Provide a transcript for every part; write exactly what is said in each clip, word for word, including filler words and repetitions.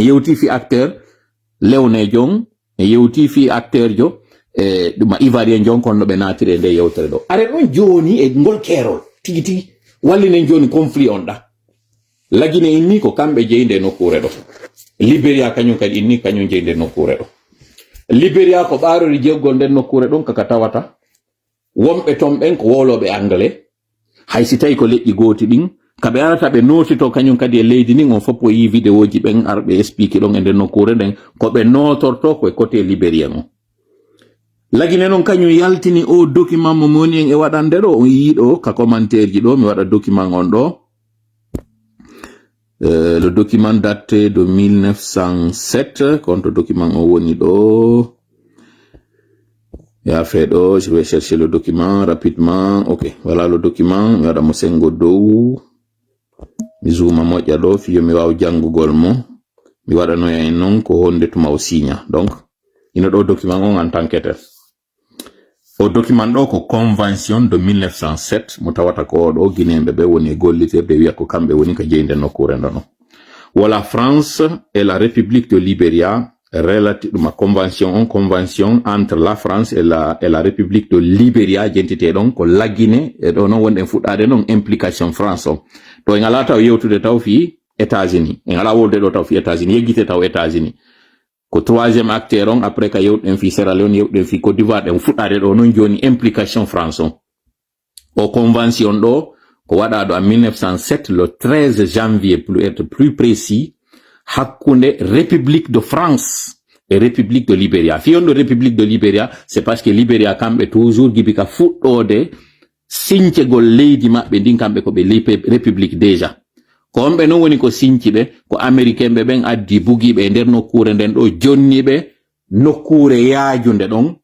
Yewti fi acteur lewnejo on, en yewti fi acteur jo, e ɗum ivoirien jon kon no ɓe naatiri e nde yewtere ɗo. Are ɗon jooni e ngol keerol tigi tigi. Wallinen jooni conflit on ɗa. Lagine inni ko kamɓe jeyi nde nokkuure ɗo. Liberia kañum kadi inni kañum jeyi nde nokkuure ɗo. Liberia ko ɓaarori jeggol nden nokkuure ɗon kaka tawata. Wonɓe ton ɓen ko wowlooɓe anglais. Hay si tawi ko leƴƴi gooti ɗin, ka ɓe arata ɓe nootito kañum kadi e leydi ndin, on fof o yii videoji ɓen arɓe expliqué ɗon e nder nokkuure nden, ko ɓe nootorto ko e côté libérien on. Lagine noon kañum yaltini o document mo mi woni en e waɗande ɗo, on yii ɗo ka commentaire ji ɗo, mi waɗa document on ɗo. Euh, le document date de mille neuf cent sept, kon to document o woni ɗo. Ya fait ɗo, je vais chercher le document rapidement. Ok, voilà le document. Mi waɗa mo sengo dow. Mi zooma moƴƴa ɗo, fiyo mi waaw janngugol mo. Mi waɗanoya en noon ko honde tuma o signa. Donc, ino ɗo document on en tant que tel. O document ɗo ko convention de mille neuf cent sept, mo tawata ko ɗo Guinéen ɓe woni e gollitirde, wiya ko kamɓe woni ka jeyde nokkuure ndono. Wala France et la République de Liberia, relati-, ɗum a convention on, convention entre la France et la, et la République de Liberia, jentite ɗon ko Laguine, e ɗo noon wonɗen fuɗɗaade noon implication France on. Ɗo en alaa taw yewtude taw fii États-Unis. En alaa wolde ɗo taw fii États-Unis. Yeggite taw États-Unis. Ko troisième acteur on, après ka yewtuɗen fii Sierra Leone, yewtuɗen fii Côte d'Ivoire, ɗen fuɗɗaade ɗo noon jooni implication France on. O convention ɗo, ko waɗaaɗo en mille neuf cent sept, le treize janvier, pour être plus précis, hakkunde République de France e République de Liberia. Fii on ɗo République de Liberia, c'est parce que Liberia kamɓe toujours gibi ka fuɗɗoode sincegol leydi maɓɓe ndin, kamɓe ko ɓe lipe-, république déjà. Ko on ɓe non woni ko sinci ɓe, ko Américain ɓe ɓen addi bugiiɓe e nder nokkuure nden ɗo, jonni ɓe nokkuure yaajunde ɗon,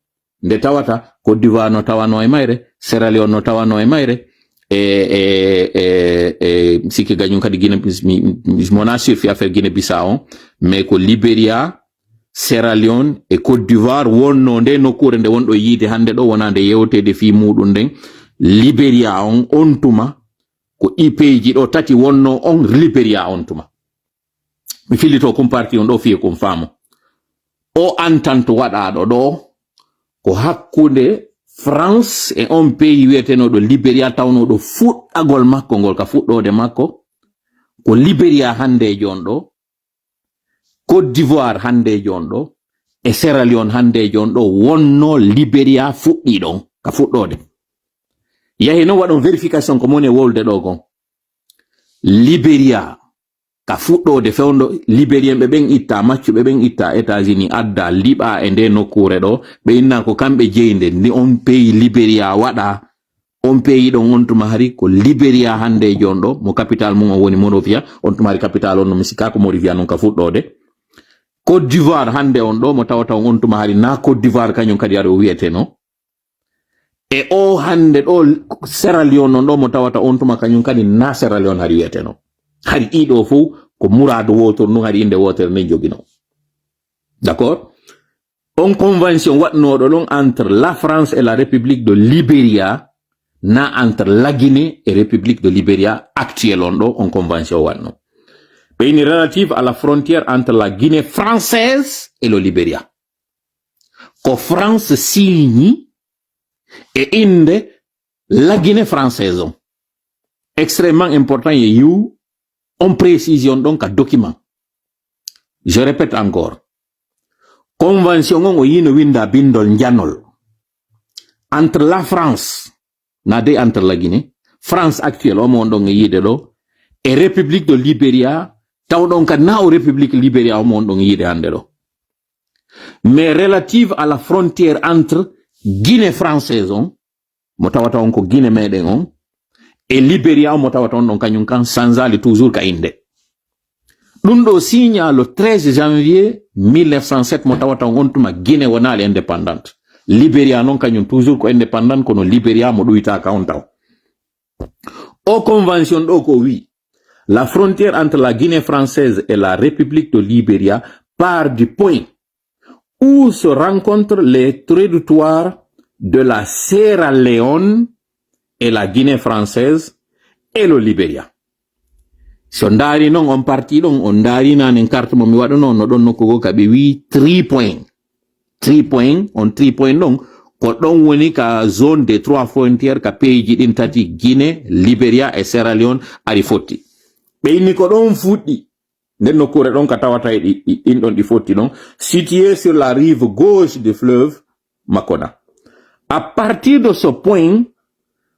nde tawata Côte d'Ivoire no tawano e mayre, Sierra Leone no tawano e mayre, e, e, e, e, sikki gañum kadi Guinée Bis-, mi, mi, mi wona sûr fi affaire Guinée Bissau on, mais ko Liberia, Sierra Leone e Côte d'Ivoire wonno nde nokkuure nde wonɗo yiide hannde ɗo, wona nde yewteede fii muuɗum nden. Liberia on, on tuma, ko ɗi pays ji ɗo tati wonno on Liberia on tuma. Mi fillito kum parti on ɗo fiye kum faamo. O entente waɗaaɗo ɗo ko hakkunde France e on pays wiyetenooɗo Liberia, tawnooɗo fuɗɗagol makko ngol, ka fuɗɗoode makko, ko Liberia hanndeejo on ɗo, Côte d'Ivoire hanndeejo on ɗo, e Sierra Leone hanndeejo on ɗo wonno Liberia fuɗɗii ɗon, ka fuɗɗoode. Yahi noon waɗon vérification ko moni e wolde ɗo kon. Liberia, ka fuɗɗoode fewndo, Libérien ɓe ɓen itta, maccuɓe ɓen itta États-Unis, adda, liɓa e nde nokkuure ɗo, ɓe inna ko kamɓe jeynde, ni on pays Liberia waɗa, on pays ɗon on tuma hari ko Liberia hannde e jon ɗo, mo capital mum on woni Monrovia, on tuma hari capital on no mi sikka ko Monrovia non ka fuɗɗoode. Côte d'Ivoire hannde on ɗo, mo tawata on, on tuma hari na Côte d'Ivoire kañum kadi aɗo wiyeteno. E o hannde ɗo Sierra Leone on ɗo, mo tawata on tuma kañum kadi na Sierra Leone hari wiyeteno. Hari ɗiɗo fof ko muraadu wootoru ndun, hari innde wootere nden jogino. D'accord? On convention waɗnooɗo ɗon entre la France et la République de Liberia, na entre la Guinée et République de Liberia actuelle on ɗo, on convention waɗno. Ɓe ini relative à la frontière entre la Guinée française et le Liberia. Ko France signi e innde la Guinée française on. Extrêmement important, ye yiw on précision ɗon ka document. Je répète encore. Convention on o yino winda bindol njanol. Entre la France, na de entre la Guinée, France actuelle, omo on ɗon e yiide ɗo, e République de Liberia, taw ɗon ka na o République Liberia, omo on ɗon e yiide hannde ɗo. Mais relative à la frontière entre Guinée française on, mo tawata on ko Guinée meɗen on, e Liberia on mo tawata on ɗon kañum kan sanzaali toujours ka innde. Ɗum ɗo signa le treize janvier mille neuf cent sept, mo tawata on on tuma Guinée wonaali indépendante. Liberia non kañum toujours ko indépendante, kono Liberia mo ɗuytaaka on taw. O convention ɗo ko wi, la frontière entre la Guinée française et la République de Liberia part du point où se rencontrent les territoires de la Sierra Leone et la Guinée française et le Liberia. So ndaari noon on parti ɗon, on ndaari naanen carte mo mi waɗuno, no ɗon nokku goo ka ɓe wii three point. Three point, on three point ɗon, ko ɗon woni ka zone des trois frontières ka peeji ɗin tati, Guinée, Liberia e Sierra Leone, ari fotti. Ɓe inni ko ɗon fuɗɗi. Nden nokkuure ɗon ka tawata e ɗi, ɗi, ɗin ɗon ɗi fotti ɗon, situé sur la rive gauche du fleuve Makona. À partir de ce point,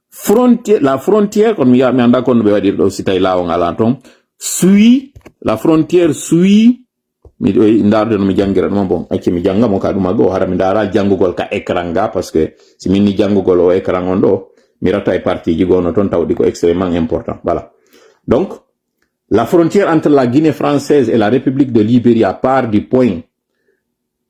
frontière, la frontière, kono mi ya-, mi anndaa kono ɓe waɗiri ɗo, si tawi laawol alaa toon, suit, la frontière suit, mi ɗo ndaarde no mi janngira ɗum, bon, acce mi jannga mo ka ɗum ɗo, hara mi ndaara janngugol ka écran ga, parce que si min ni janngugol o écran on ɗo, mi rata e partiji goo no toon tawɗi ko extrêmement important. Voilà. Donc, la frontière entre la Guinée française et la République de Libéria part du point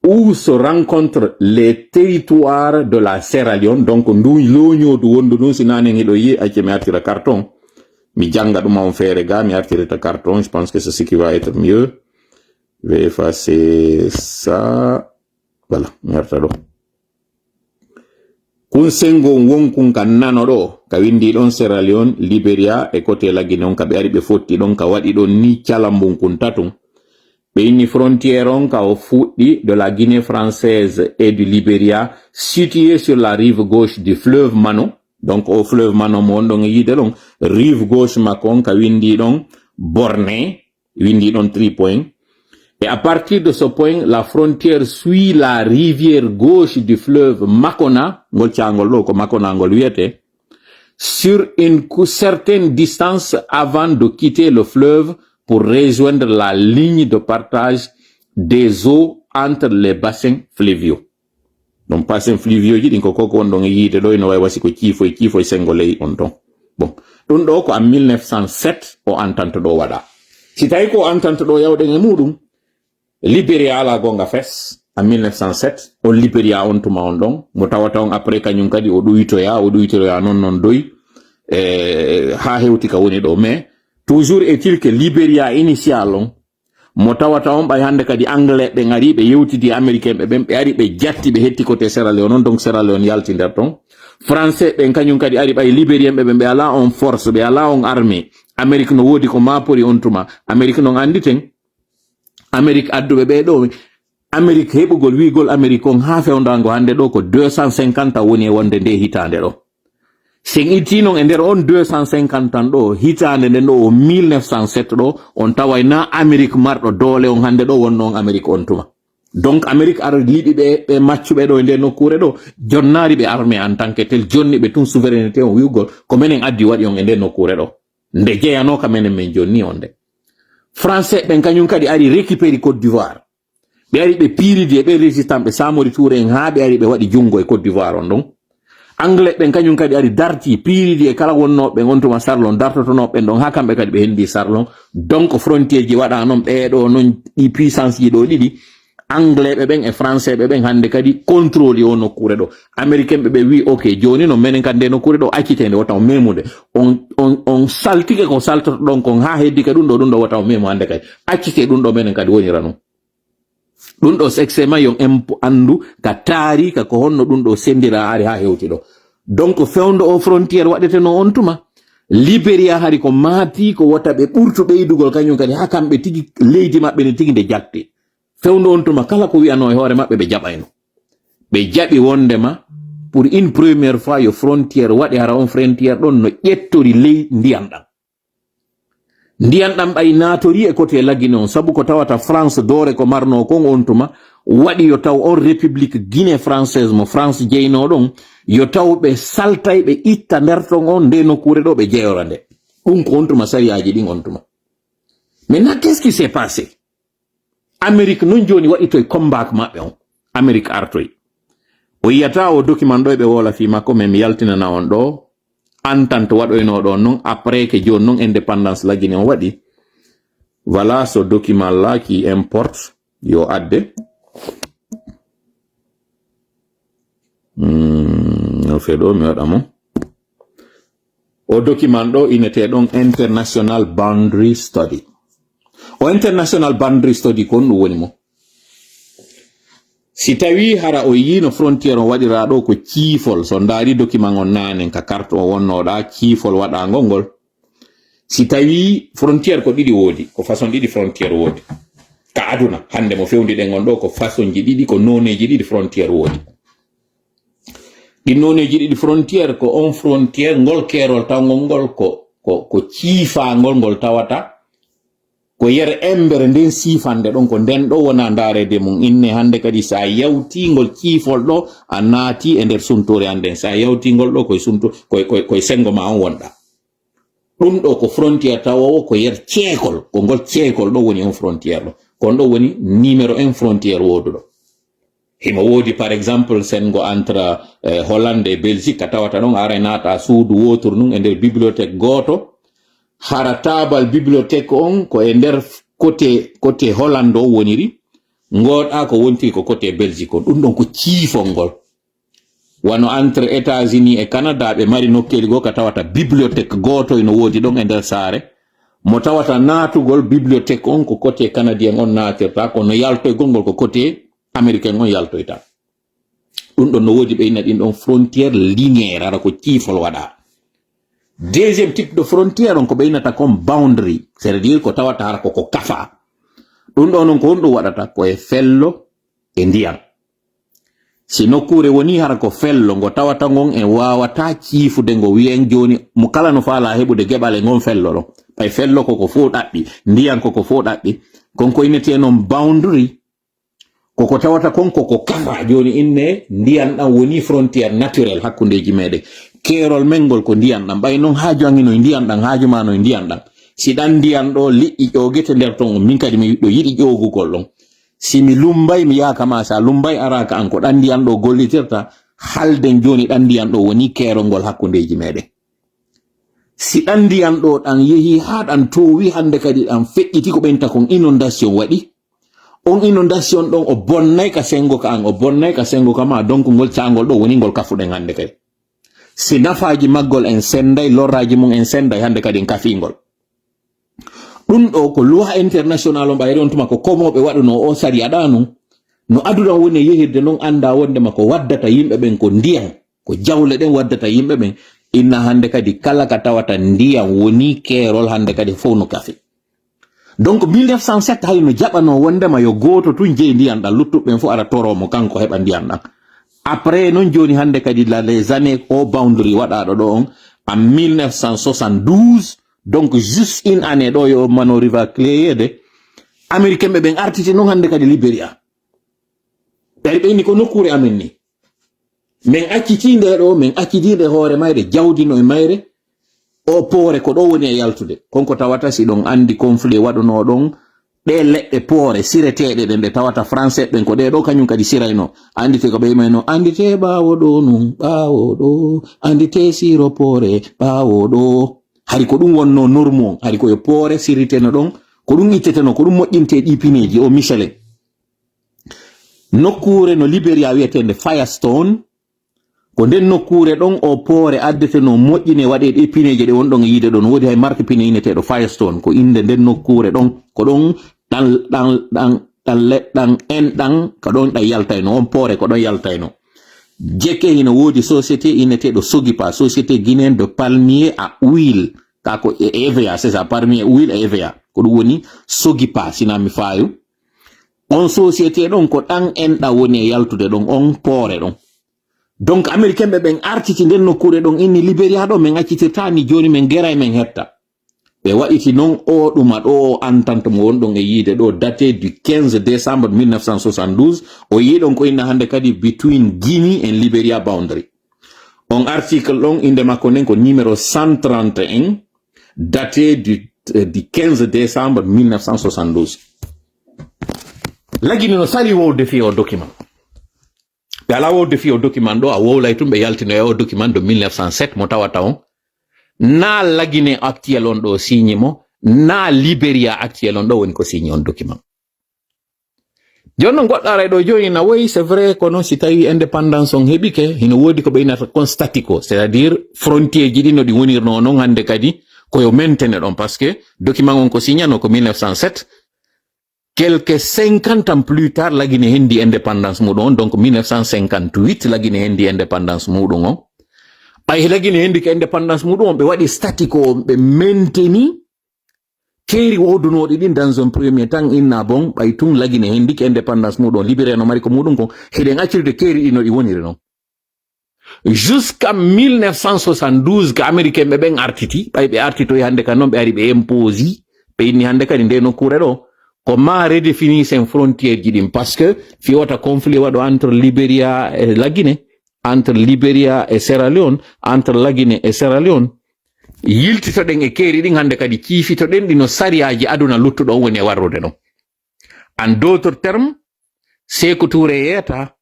où se rencontrent les territoires de la Sierra Leone. Donc, ndu looñoodu wondu ɗum, si naanen hiɗo yi, acce mi artira carton. Mi jannga ɗum on feere ga, mi artirita carton. Je pense que c'est ce qui va être mieux. Je vais effacer ça. Voilà, mi arta ɗo. Kun sengo wonkun ka nano ɗo, ka windi ɗon Sierra Leone, Liberia e côté la Guinée on, ka ɓe ari ɓe fotti ɗon, ka waɗi ɗon ni calambun kun tatun. Ɓe inni frontière on ka o fuɗɗi de la Guinée française et du Liberia, situé sur la rive gauche du fleuve Mano. Donc, o fleuve Mano mo on ɗon e yiide ɗon, rive gauche makko on ka windi ɗon Borné, windi ɗon three point. Et à partir de ce point, la frontière suit la rivière gauche du fleuve Makona, ngol caangol ɗo ko Makona ngol wiyete, sur une cou-, certaine distance avant de quitter le fleuve pour rejoindre la ligne de partage des eaux entre les bassins fluviaux. Donc, bassins fluviaux ji ɗin ko koko won ɗon e yiide ɗo, ino wawi wasi ko ciifoy, ciifoy sengo ley on ton. Bon, ɗum ɗo ko en mille neuf cent sept o entente ɗo waɗa. Si tawi ko entente ɗo yawɗen e muɗum, Liberia ala gonga fes, en mille neuf cent sept, on Liberia on tuma on ɗon, mo tawata on après kañum kadi o ɗuytoya, o ɗuytoya non non doy, eh, ha hewti ka woni ɗo. Mais, toujours est-il que Liberia initial on, mo tawata on ɓay hannde kadi Anglais ɓe ngari ɓe yewtidi Américain ɓe ɓen, ɓe ari ɓe jatti ɓe hetti côté Sierra Leone on, donc Sierra Leone yalti nder ton. Français ɓen kañum kadi ari ɓay Libérien ɓe ɓen, ɓe ala on force, ɓe ala on armée. Amérique no woodi ko mapori on tuma. Amérique non annditen. Amérique adduɓe ɓe ɗo. Amérique heɓugol wi'gol Amérique on haa fewndaango hannde ɗo ko deux cent cinquante woni e wonde nde hitaande ɗo. Si en ittii non e nder on deux cent cinquante tan ɗo, hitaande nden ɗo o mille neuf cent sept ɗo, on taway na Amérique marɗo doole on hannde ɗo wonno on Amérique on tuma. Donc Amérique ara liɓi ɓe, ɓe maccuɓe ɗo e nde nokkuure ɗo, jonnaari ɓe armée en tant que tel, jonni ɓe tun souveraineté on wi'ugol ko menen addi waɗi on e nde nokkuure ɗo. Nde jeyanoo ka menen men jonni on nde. Français ɓen kañum kadi ari récupéri Côte d'Ivoire. Ɓe ari ɓe piiridi e ɓen résistant ɓe Samori Touré en haa ɓe ari ɓe waɗi junngo e Côte d'Ivoire on ɗon. Anglais ɓen kañum kadi ari darti piiridi e kala wonnooɓe ɓen on tuma Sarlon dartotonooɓe ɓen ɗon haa kamɓe kadi ɓe henndi Sarlon. Donc frontière ji waɗa noon ɓee ɗo noon ɗi puissance ji ɗo ɗiɗi. Anglais ɓe ɓen e français ɓe ɓen hannde kadi contrôle o nokkuure ɗo. Américain ɓe ɓe wi ok jooni noon menen kadi nde nokkuure ɗo accitee nde wota on memude. On, on, on saltike ko saltoto ɗon kon haa heddi ka ɗum ɗo, ɗum ɗo wota on memu hannde kadi. Accitee ɗum ɗo menen kadi wonira noon. Ɗum ɗo sexe ma yon empo anndu ka taari ka ko honno ɗum ɗo sendira ari haa hewti ɗo. Donc fewndo o frontière waɗeteno on tuma. Liberia hari ko maati ko wota ɓe ɓurtu ɓeydugol kañum kadi haa kamɓe tigi leydi maɓɓe ne tigi nde jatti. Fewndo on tuma kala ko wi'anoo e hoore maɓɓe ɓe jaɓayno. Ɓe jaɓi wondema pour une première fois yo frontière waɗe hara on frontière ɗon no ƴettori ley ndiyan ɗan. Ndiyan ɗan ɓay naatori e côté Lagine on, sabu ko tawata France doole ko marnoo kon on tuma, waɗi yo taw on République Guinée française mo France jeynoo ɗon, yo taw ɓe saltay ɓe itta nder ton on nde nokkuure ɗo ɓe jeyora nde. Ɗum ko on tuma sariyaaji ɗin on tuma. Maintenant, qu'est-ce qui s'est passé? Amérique non jooni waɗi toye combat ko maɓɓe on. Amérique artoy. O yiyata o document ɗo e ɓe woola fii makko, mais mi yaltinana on ɗo. Entente waɗoynoo ɗo non, après que jooni non indépendance Lagine on waɗi. Voilà ce document là qui importe. Yo adde. Hmm, no fe ɗo mi waɗa mo. O document ɗo inetee ɗon International Boundary Study. O International Boundary Study kon ɗum woni mo. Si tawi hara o yii no frontière on waɗiraa ɗo ko ciifol, so ndaari document on naanen ka carte o wonnoɗa ciifol waɗangol ngol. Si tawi frontière ko ɗiɗi woodi, ko façon ɗiɗi frontière woodi. Ka aduna, hannde mo fewndi ɗen on ɗo, ko façon ji ɗiɗi, ko noneji ɗiɗi frontière woodi. Ɗin noneji ɗiɗi frontière, ko on frontière, ngol keerol tawngol ngol, ko, ko, ko ciifangol ngol tawata, ko yer embere nden siifande ɗon, ko nden ɗo wona ndaarede mum. Inne hannde kadi sa yawti ngol ciifol ɗo, a naati e nder suntoore an nden. Sa yawti ngol ɗo, koye sunto-, koye, koye, koye sengo ma on wonɗa. Ɗum ɗo ko frontière tawowo ko yer ceekol, ko ngol ceekol ɗo woni on frontière ɗo. Kon ɗo woni numéro un frontière wooduɗo. Himo woodi, par exemple, sengo entre, eh, Hollande e Belgique, ka tawata ɗon, a ara naata suudu wooturu ndun e nder bibliothèque gooto. Hara taabal bibliothèque on ko e nder côté, côté Hollande o woniri, ngoɗa ko wontiri ko côté Belgique on. Ɗum ɗon ko ciifol ngol. Wano entre États-Unis e Canada, ɓe mari nokkeeli goo ka tawata bibliothèque gooto ino woodi ɗon e nder saare. Mo tawata naatugol bibliothèque on ko côté canadien on naatirta, kono yaltoygol ngol ko côté américain on yaltoyta. Ɗum ɗon no woodi ɓe inna ɗin ɗon frontière linéaire, hara ko ciifol waɗa. Deuxième type de frontière on ko ɓe innata kon boundary, c'est-à-dire ko tawata hara ko ko kafa. Ɗum ɗon non ko honɗum waɗata? Ko e fello e ndiyan. Si nokkuure woni hara ko fello, ngo tawata ngon en waawata ciifude ngo, wiyen jooni mo kala no faala heɓude geɓal e ngon fello ɗon. Ɓay fello ko ko fow ɗaɓɓi, ndiyan ko ko fow ɗaɓɓi. Kon ko innetee non boundary, ko ko tawata kon ko ko kafa. Jooni inne ndiyan ɗan woni frontière naturelle hakkundeeji meɗen. Keerol men ngol ko ndiyan ɗan. Ɓay non haaju an hino e ndiyan ɗan, haaju ma no e ndiyan ɗan. Si ɗan ndiyan ɗo liƴƴi ƴoogete nder ton, min kadi mi ɗo yiɗi ƴoogugol ɗon. Si mi lumbay, mi yaaka ma, sa lumbay araaka an, ko ɗan ndiyan ɗo gollitirta, halden jooni ɗan ndiyan ɗo woni keerol ngol hakkundeeji meɗen. Si ɗan ndiyan ɗo ɗan yehi haa ɗan toowi, hande kadi ɗan feƴƴiti, ko ɓenta kon inondation waɗi. On inondation ɗon o bonnay ka sengo ka an, o bonnay ka sengo ka ma, donc ngol caangol ɗo woni ngol kafuɗen hande kadi. Si nafaaji maggol en senday, lorraaji mum en senday, hande kadi en kafii ngol. Ɗum ɗo ko loi international on, ɓayri on tuma ko komooɓe waɗuno o sariya ɗa nun. No aduna woni e yehirde non, annda wondema ko waddata yimɓe ɓen ko ndiyan, ko jawle ɗen waddata yimɓe ɓen. Inna hande kadi kala ka tawata ndiyan woni keerol, hande kadi fow no kafi. Donc mille neuf cent sept hay no jaɓano wondema yo gooto tun jeyi ndiyan ɗan, luttuɓe ɓen fow ara toro mo kanko heɓa ndiyan ɗan. Après non jooni hande kadi la, les années o boundary waɗaɗo ɗo on, en mille neuf cent soixante-douze, donc juste une année ɗo yo Mano Riva cleyeede, Américain ɓe ɓen artiti non hande kadi Liberia. Ɓayri ɓe inni ko nokkuure amen ni. Men acciti nde ɗo, men acciti nde hoore mayre, jawdi no e mayre. O poore ko ɗo woni e yaltude. Kon ko tawata si ɗon andi conflit waɗuno ɗon, ɗe leɗɗe poore sireteeɗe ɗen ɗe tawata français ɓen ko ɗe ɗo kañum kadi sirayno. Andite ko ɓe mayno, andite ɓaawo ɗo nun, ɓaawo ɗo, andite siro poore, ɓaawo ɗo. Hari ko ɗum wonno norme on, hari ko yo poore siriteno ɗon, ko ɗum itteteno, ko ɗum moƴƴinte ɗi pineeji o Michelin. Nokkuure no Liberia wi'eteende Firestone, ko nden nokkuure ɗon o poore addeteno moƴƴine waɗe ɗe pineeje ɗe won ɗon e yiide ɗon. Woodi hay marque pine inneteeɗo Firestone, ko innde nden nokkuure ɗon, ko ɗon ɗan, ɗan, ɗan, ɗan le-, ɗan en ɗan, ko ɗon ɗan yaltayno, on poore ko ɗon yaltayno. Jeke hino woodi société inneteeɗo Sogipa, Société Guinéenne de Palmier à Huile, ka ko e, E V A, c'est ça, Palmier Huile et E V A. Ko ɗum woni Sogipa, sina mi faayu. On société ɗon ko ɗan en ɗan woni e yaltude ɗon, on poore ɗon. Donc, Américain ɓe ɓen artiti nden nokkuure ɗon inni Liberia ɗo, men accitirta ni jooni men geray men hetta. Ɓe waɗiti non o ɗuma ɗo o entente mo won ɗon e yiide ɗo, daté du quinze décembre mille neuf cent soixante-douze. O yii ɗon ko inna hande kadi between Guinea and Liberia boundary. On article ɗon inde makko nden ko numéro cent trente et un, daté du, euh, du quinze décembre mille neuf cent soixante-douze. Lagine no sali wowde fi o document. Ɓe alaa wowde fi o document ɗo, a wowlay tun ɓe yaltino e o document de mille neuf cent sept mo tawata on. Naa Lagine actuel on ɗo signé mo, naa Liberia actuel on ɗo woni ko signé on document. Jooni non goɗɗo aray ɗo jooni na woyi, c'est vrai, kono si tawi indépendance on heɓike, hino woodi ko ɓe innata kon statu quo, c'est-à-dire frontière ji ɗi no ɗi wonirno non hande kadi ko yo maintene ɗon, parce que document on ko signano ko mille neuf cent sept, quelques cinquante ans plus tard, Lagine hendi indépendance muɗum on, donc mille neuf cent cinquante-huit, Lagine hendi indépendance muɗum on. Ɓay Lagine henndike indépendance muɗum on, ɓe waɗi stati ko on, ɓe menteni keeri woodunooɗi ɗin dans un premier temps, inna bon, ɓay tun Lagine henndike indépendance muɗum on, Libéria no mari ko muɗum kon, hiɗen accirde keeri ɗi no ɗi woniri non. Jusqu'à mille neuf cent soixante-douze, ka Américain ɓe ɓen artiti, ɓay ɓe artitoyi hannde ka non, ɓe ari ɓe imposi, ɓe inni hannde kadi nde nokkuure ɗo, ko ma redéfinir sen frontière ji ɗin, parce que fi wata conflit waɗo entre Libéria e Lagine, entre Libéria e Sierra Leone, entre Lagine e Sierra Leone, yiltitoɗen e keeri ɗin hannde kadi, ciifitoɗen ɗi no sariyaaji aduna luttuɗo on woni e warrude ɗon. En d'autres termes, Seeku Tuure yeeta,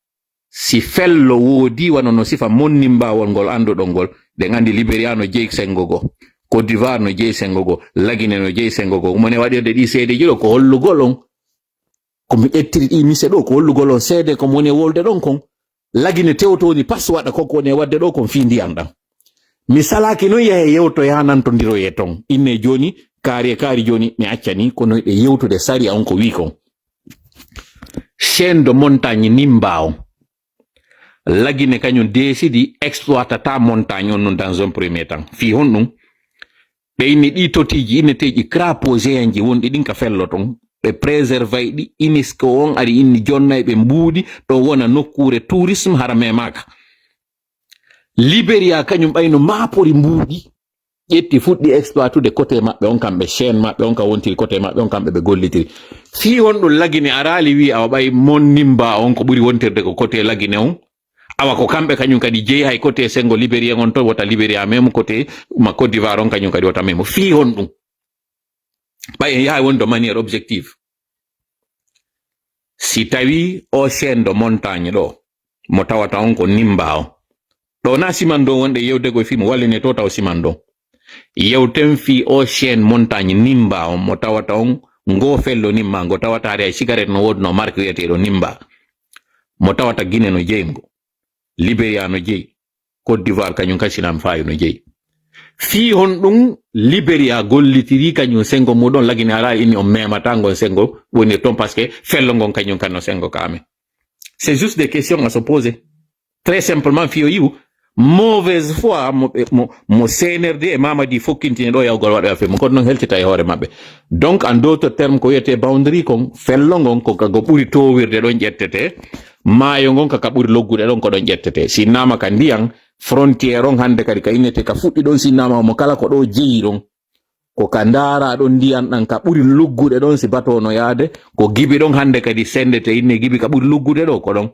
si fello woodi, wano no sifa mon nimbaawol ngol annduɗon ngol, ɗen anndi Libéria no jeyi senngo goo, Côte d'Ivoire no jeyi senngo goo, Lagine no jeyi senngo goo. Mone waɗirde ɗi seedeeji ɗo ko hollugol on. Ko mi ƴettiri ɗi mise ɗo, ko hollugol on seede ko mone wolde ɗon kon. Lagine tewto woni pas waɗa ko ko woni waɗde ɗo kon fii ndiyan ɗan. Mi salaaki non yahe yewto yanantondiroye ton. Inne jooni, kaari e kaari jooni, mi accani, kono hiɗe yewtude sariya on ko wii kon. Chaîne de montagne Nimba on. Lagine kañum décidi exploitata montagne on non dans un premier temps. Fii honɗum? Ɓe inni ɗi totiiji inneteeji crapaud géant ji wonɗi ɗin ka fello ton. Ɓe préservay ɗi, UNESCO on ari inni jonnay ɓe mbuuɗi ɗo wona nokkuure tourisme hara memaaka. Libéria kañum ɓayno maapori mbuuɗi. Ƴetti fuɗɗi exploitude côté maɓɓe on, kamɓe chaîne maɓɓe on ka wontiri côté maɓɓe on, kamɓe ɓe gollitiri. Fii honɗum Lagine araali wi awa ɓay mon Nimba on ko ɓuri wontirde ko côté Lagine on. Awa ko kamɓe kañum kadi jeyi hay côté senngo Libérien on ton, wota Libéria memo côté ma Côte d'Ivoire on kañum kadi wota memo. Fii honɗum? Ɓay en yahay woni de manière objective. Si tawi o chaîne de montagne ɗo, mo tawata on ko Nimba o. Ɗo na Simandon wonɗe yewde ko fii mo wallene to taw Simandon. Yewten fii o chaîne montagne Nimba on, mo tawata on ngo fello Nimba, ngo tawata hari hay cigarette no woduno marque wiyeteeɗo Nimba. Mo tawata Guinée no jeyi ngo. Libéria no jeyi. Côte d'Ivoire kañum ka Sinam Fayo no jeyi. Fii honɗum Libéria gollitiri kañum senngo muɗum, Lagine ara inni on memata ngon senngo woni ton, parce que fello ngon kañum kan no senngo ka amen. C'est juste des questions à se poser. Très simplement, fii o yi'u mauvaise foi mo, mo, mo C N R D e Mamadi fokkintini ɗo yawgol waɗa affaire mum. Kono non heltita e hoore maɓɓe. Donc, en d'autres termes, ko wiyetee boundary kon, fello ngon ko ka go ɓuri towirde ɗon ƴettete. Maayo ngon ka, ka ɓuri loggude ɗon ko ɗon ƴettete. Sinnama ka ndiyan, frontière on hannde kadi ka innete ka fuɗɗi ɗon, sinnama mo kala ko ɗo jeyi ɗon. Ko ka ndaara ɗon ndiyan ɗan ka ɓuri luggude ɗon, si bato no yaade, ko gibi ɗon hannde kadi sendete inne gibi ka ɓuri luggude ɗo ko ɗon.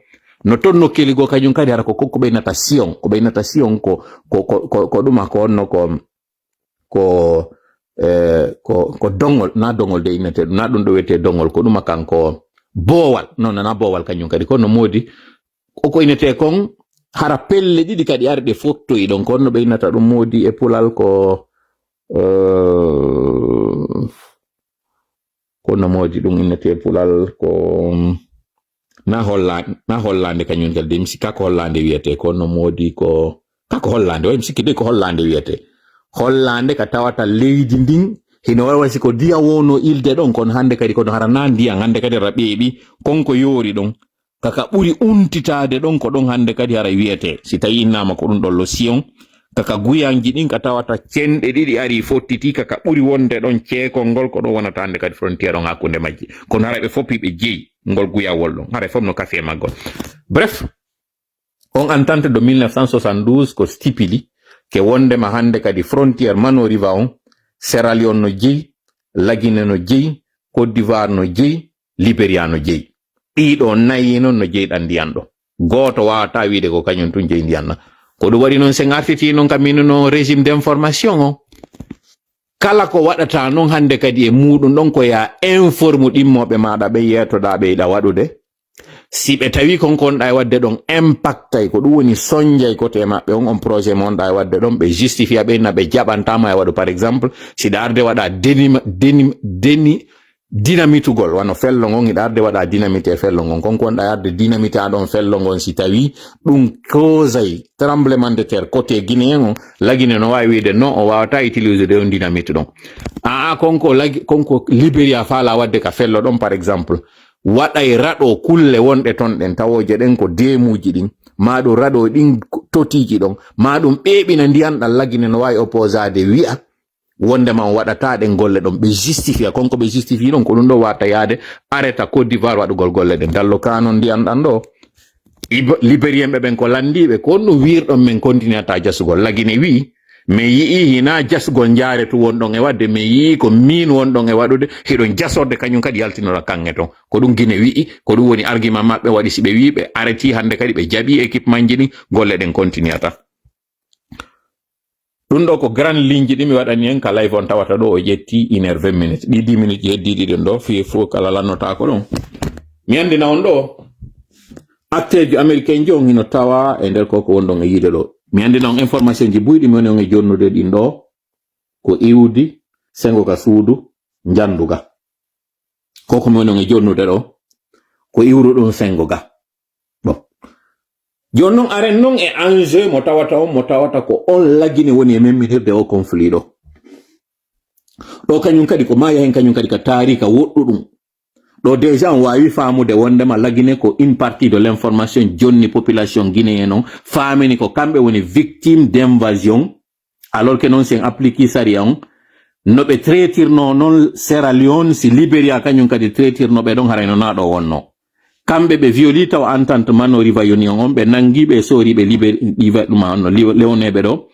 No ton nokkeli goo kañum kadi hara ko, ko, ko ɓe innata Sion, ko ɓe innata Sion ko, ko, ko, ko, ko ɗuma ko honno ko, ko, eh, ko, ko dongol, na dongol de innete ɗum, na ɗum ɗo wiyetee dongol, ko ɗuma kan ko boowal, non, na boowal kañum kadi, kono moodi, ko, ko innetee kon, hara pelle ɗiɗi kadi ari ɗe fottoyi ɗon, kono no ɓe innata ɗum moodi e pulal ko, eh, ko no moodi ɗum innetee pulal ko, na holla-, na hollaande kañum kadi, mi sikka ko hollaande wiyetee, ko no moodi ko, ka ko hollaande, way mi sikki de ko hollaande wiyetee. Hollaande ka tawata leydi ndin, hino wawa si ko ndiyan wonno ilde ɗon, kono hannde kadi kono hara na ndiyan, hannde kadi hara ɓeeɓi, kon ko yoori ɗon. Kaka ɓuri untitaade ɗon ko ɗon hannde kadi hara wiyetee. Si tawi innama ko ɗum ɗon lo Sion, kaka guyanji ɗin ka tawata cenɗe ɗiɗi ari fottiti, kaka ɓuri wonde ɗon ceekol ngol ko ɗon wonata hannde kadi frontière on hakkunde majji. Kono hara ɓe fof ɓe jeyi ngol guyawol ɗon. Hara fof no kafi e maggol. Bref, on entente de mille neuf cent soixante-douze ko stipili ke wondema hannde kadi frontière Manoriva on, Sierra Leone no jeyi, Lagine no jeyi, Côte d'Ivoire no jeyi, Libéria no jeyi. Ɗiɗo nayi non no jeyɗan ndiyan ɗo. Gooto waawata wiide ko kañum tun jeyi ndiyan na. Ko ɗum waɗi non sen artiti non ka min no régime d'information o. Kala ko waɗata non hannde kadi e muɗum ɗon ko ya informe ɗimmooɓe maaɗa ɓe yeetoɗaa ɓe yiɗa waɗude. Si ɓe tawi kon ko wonɗa e waɗde ɗon impactay, ko ɗum woni sonjay côté maɓɓe on, on projet mo wonɗa e waɗde ɗon, ɓe justifia ɓe na ɓe jaɓantama e waɗu, par exemple, si ɗa arde waɗa déni-, déni-, déni-, dynamitugol, wano fello ngon, hiɗa arde waɗa dynamite e fello ngon. Kon ko wonɗa e arde dynamite a ɗon fello ngon, si tawi ɗum causay tremblement de terre côté Guinée on, Lagine no wawi wiide non, o wawata utiliser de on dynamite ɗon. A, a, kon ko Lagi-, kon ko Libéria faala waɗde ka fello ɗon, par exemple, waɗay raɗo kulle wonɗe ton ɗen, tawoje ɗen ko deemuji ɗin. maa ɗum raɗo ɗin totiiji ɗon, maa ɗum ɓeeɓina ndiyan ɗan. Lagine no waawi opposaade, wi'a wondema on waɗataa ɗen golle ɗon, ɓe justifiya. Kon ko ɓe justifii ɗon, ko ɗum ɗo watta yaade areta Côte d'Ivoire waɗugol golle ɗen. Dallo ka non ndiyan ɗan ɗo, Ibo-, Libérienɓe ɓen ko lanndiiɓe, ko honɗum wiirɗon men kontiniyata jasugol? Lagine wi'i, min yi'ii hinaa jasugol njaare tun wonɗon e waɗde, min yi'ii ko min wonɗon e waɗude, hiɗon jasorde kañum kadi yaltinoɗon kaŋŋe ton. Ko ɗum Gine wi'i, ko ɗum woni argument maɓɓe waɗi si ɓe wi'i ɓe aretii hannde kadi ɓe jaɓii équipement ji ɗin, golle ɗen kontiniyata. Ɗum ɗo ko grand ligne ji ɗi mi waɗani en ka live on tawata ɗo o ƴetti une heure vingt minutes. Ɗi dix minutes heddiiɗi ɗin ɗo, fii fof kala lannotaako ɗon. Mi anndina on ɗo, acteur ji américain ji on hino tawa e nder ko, ko wonɗon e yiide ɗo. Mi anndina on information ji buyɗi mi woni on e jonnude ɗin ɗo, ko iwdi, sengo ka suudu, njanndu ga. Ko ko mi woni on e jonnude ɗo, ko iwru ɗum sengo ga. Bon. Jooni non, aren non e enjeu mo tawata on, mo tawata ko on Lagine woni e memminirde o conflit ɗo. Ɗo kañum kadi ko maa yahen kañum kadi ka taarika woɗɗuɗum. Ɗo déjà on waawi faamude wondema Lagine ko une partie de l'information jonni population guinéen on faamini ko kamɓe woni victime d'invasion. Alors que non, si en appliquii sariya on, no ɓe traitirnoo non Sierra Leone, si Liberia kañum kadi traitirnoo ɓe ɗon, haray no naa ɗo wonnoo. Kamɓe ɓe violi taw entente Mano Rivayoni on, on ɓe nanngi ɓe, soori ɓe, Liber-, Liva-, ɗum on no Liwa-, Lewoneeɓe ɗo.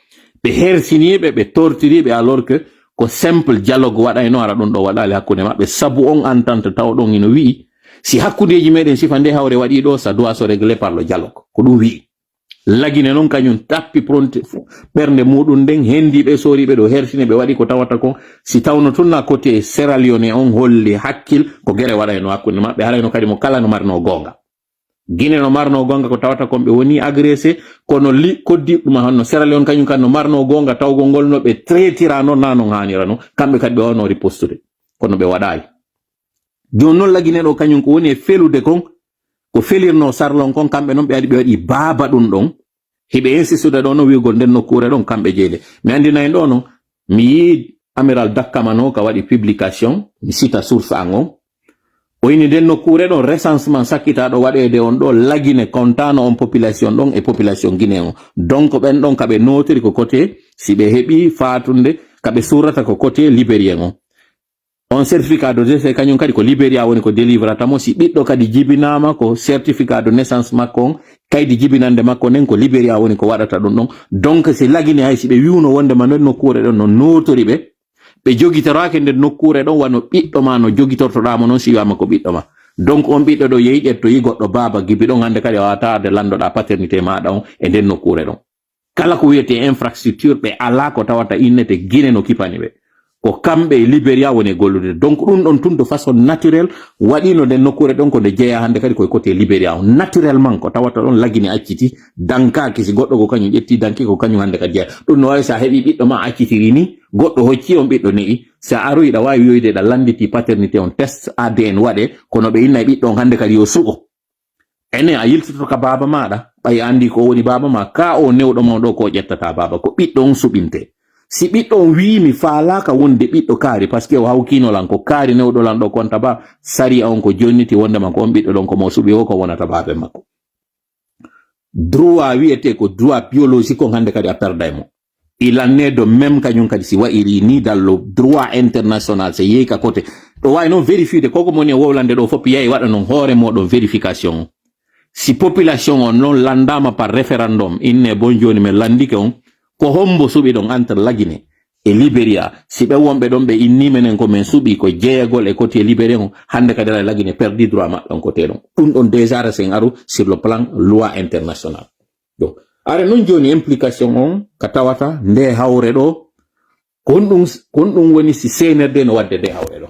Ɓe hersinii ɓe, ɓe tortiri ɓe, alors que ko simple dialogue waɗayno, hara ɗum ɗo waɗaali hakkunde maɓɓe. Sabu on entente taw ɗon hino wi'i, si hakkundeeji meɗen sifa nde hawre waɗi ɗo, ça doit se régler par le dialogue. Ko ɗum wi'i. Lagine non kañum tappi pronti fu-, ɓernde muɗum nden, hendii ɓe, soori ɓe ɗo, hersini ɓe, waɗi ko tawata kon. Si tawno tun na côté Sierra Leone on holli hakkil, ko gere waɗayno hakkunde maɓɓe, harayno kadi mo kala no marno goonga. Gine no marno goonga ko tawata kon ɓe woni agressé, kono li-, koddi ɗum honno Sierra Leone kañum kan no marno goonga tawgol ngol no ɓe traitira non, na non haanira non, kamɓe kadi ɓe wawno ripostude. Kono ɓe waɗaali. Jooni non Lagine ɗo kañum ko woni e felude kon, ko felirno Sarlon kon, kamɓe non ɓe ari ɓe waɗi baaba ɗum ɗon. Hiɓe insistude ɗo no wi'ugol nden nokkuure ɗon kamɓe jeyi nde. Mi anndina en ɗo non, mi yii Amiral Dakkamano ka waɗi publication, mi sita source an on. O ini nden nokkuure ɗon recensement sakkitaaɗo waɗeede on ɗo, Lagine kontaano on population ɗon e population Guinée on. Donc ɓen ɗon ka ɓe nootiri ko côté, si ɓe heɓi faatunde, ka ɓe surrata ko côté Libérien on. On certificat de décès kañum kadi ko Liberia woni ko délivrata mo. Si ɓiɗɗo kadi jibinaama, ko certificat de naissance makko on, kaydi jibinande makko nden ko Liberia woni ko waɗata ɗum ɗon. Donc si Lagine hay si ɓe wi'uno wondema nden nokkuure ɗon no nootori ɓe, ɓe jogitoraake nden nokkuure ɗon wano ɓiɗɗo ma no jogitortoɗaa mo non si wi'aama ko ɓiɗɗo ma. Donc on ɓiɗɗo ɗo yehi ƴettoyi goɗɗo baaba gibi ɗon, hannde kadi a waawataa arde lanndoɗaa paternité maaɗa on e nden nokkuure ɗon. Kala ko wiyetee infrastructure, ɓe alaa ko tawata innete Gine no kipani ɓe. Ko kamɓe e Liberia woni e gollude. Donc, ɗum ɗon tun de façon naturelle, waɗiino nden nokkuure ɗon ko nde jeyaa hannde kadi koye côté Liberia on. Naturellement, ko tawata ɗon Lagine acciti, dankaaki si goɗɗo ko kañum ƴetti danki, ko kañum hannde kadi jeyaa. Ɗum no waawi si a heɓi ɓiɗɗo ma a accitiri ni, goɗɗo hocci on ɓiɗɗo ne'i. Si a aroyi ɗa waawi wi'oyde ɗa lannditi paternité on, test A D N waɗe, kono ɓe inna e ɓiɗɗo on hannde kadi yo suɓo. Enen a yiltitoto ka baaba maaɗa, ɓay a anndi ko woni baaba ma, ka o newɗo ma ɗo ko ƴettata baaba, ko ɓiɗɗo on suɓinte. Si ɓiɗɗo on wi'i mi faalaaka wonde ɓiɗɗo kaari, parce que o hawkiino lan, ko kaari newɗo lan ɗo konta ba, sariya on ko jonniti wondema ko on ɓiɗɗo ɗon ko mo suɓi o ko wonata baabe makko. Droit wiyetee ko droit biologique on hannde kadi a perday mo. Il en est de même kañum kadi si wa'iri ni dans le droit international, si yehi ka côté. Ɗo waawi noon vérifier de, ko ko moni e wowlande ɗo fof, yahi waɗa noon hoore mooɗon vérification. Si population on noon lanndaama par référendum, inne bon jooni men lanndike on, ko hombo suɓi ɗon entre Lagine e Liberia? Si ɓe wonɓe ɗon ɓe inni menen ko men suɓi ko jeyagol e côté Liberia on, hannde kadi ala Lagine perdi droit maɓɓe on côté ɗon. Ɗum ɗon déjà resen aru sur le plan loi international. Donc, are noon jooni implication on ka tawata nde hawre ɗo, ko honɗum, ko honɗum woni si C N R D no waɗde nde hawre ɗo?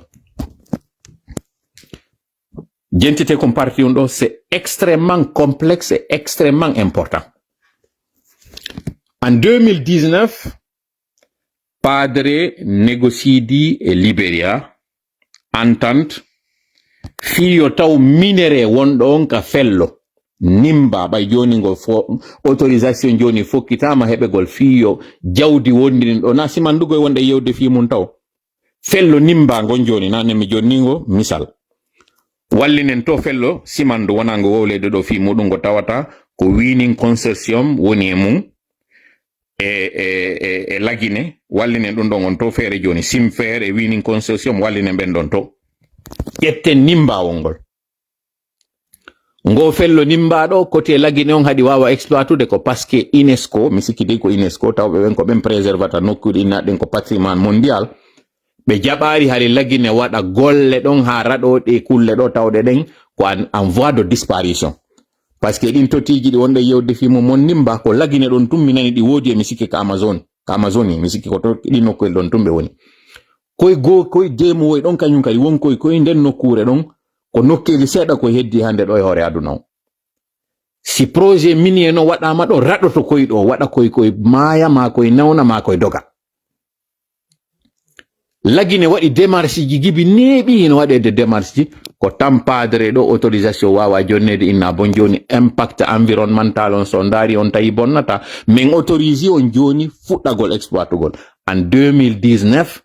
Jentite kon parti on ɗo, c'est extrêmement complexe et extrêmement important. En deux mille dix-neuf, Padre négociidi e Liberia, entente, fii yo taw minerai wonɗo on ka fello, Nimba, ɓay jooni ngo fo-, autorisation jooni fokkitaama heɓegol fii yo jawdi wondini ɗo, na Simandu go e wonde yewde fii mun taw. Fello Nimba ngon jooni, na nemi jooni ngo misal. Wallinen to fello Simandu wona ngo wowleede ɗo fii muɗum ngo tawata ko Winning Consortium woni e mum, e, e, e, e Lagine, wallinen ɗum ɗon on to feere jooni. Simfer e Winning Consortium, wallinen ɓen ɗon to. Ƴetten nimbaawol ngol. Ngo fello nimbaaɗo, côté Lagine on haɗi waawa exploitude ko parce que UNESCO, mi sikki dey ko UNESCO, tawɓe ɓen ko ɓen préservata nokkuuji ɗin, na ɗen ko patrimoine mondial. Ɓe jaɓaari hari Lagine waɗa golle ɗon haa raɗo ɗe kulle ɗo tawɗe ɗen ko en, en voie de disparition. Parce que ɗin totiiji ɗi wonɗen yewde fii mum mon nimba, ko Lagine ɗon tun mi nani ɗi woodi e mi sikki ka Amazon, ka Amazonie, mi sikki ko to ɗin nokkuuje ɗon tun ɓe woni. Koy goo, koy deemowoy ɗon kañum kadi won koy, koy nden nokkuure ɗon, ko nokkeeli seeɗa koy heddi hannde ɗo e hoore aduna o. Si projet minier no waɗaama ɗo, raɗoto koy ɗo, waɗa koy, koy maaya maa koy nawna maa koy doga. Lagine waɗi démarche ji gibi neeɓi, hino waɗeede démarche ji, ko tampaadere ɗo autorisation waawa jonneede inna bon jooni impact environnemental on so ndaari on tawi bonnata, min autorise on jooni fuɗɗagol exploitugol. En deux mille dix-neuf,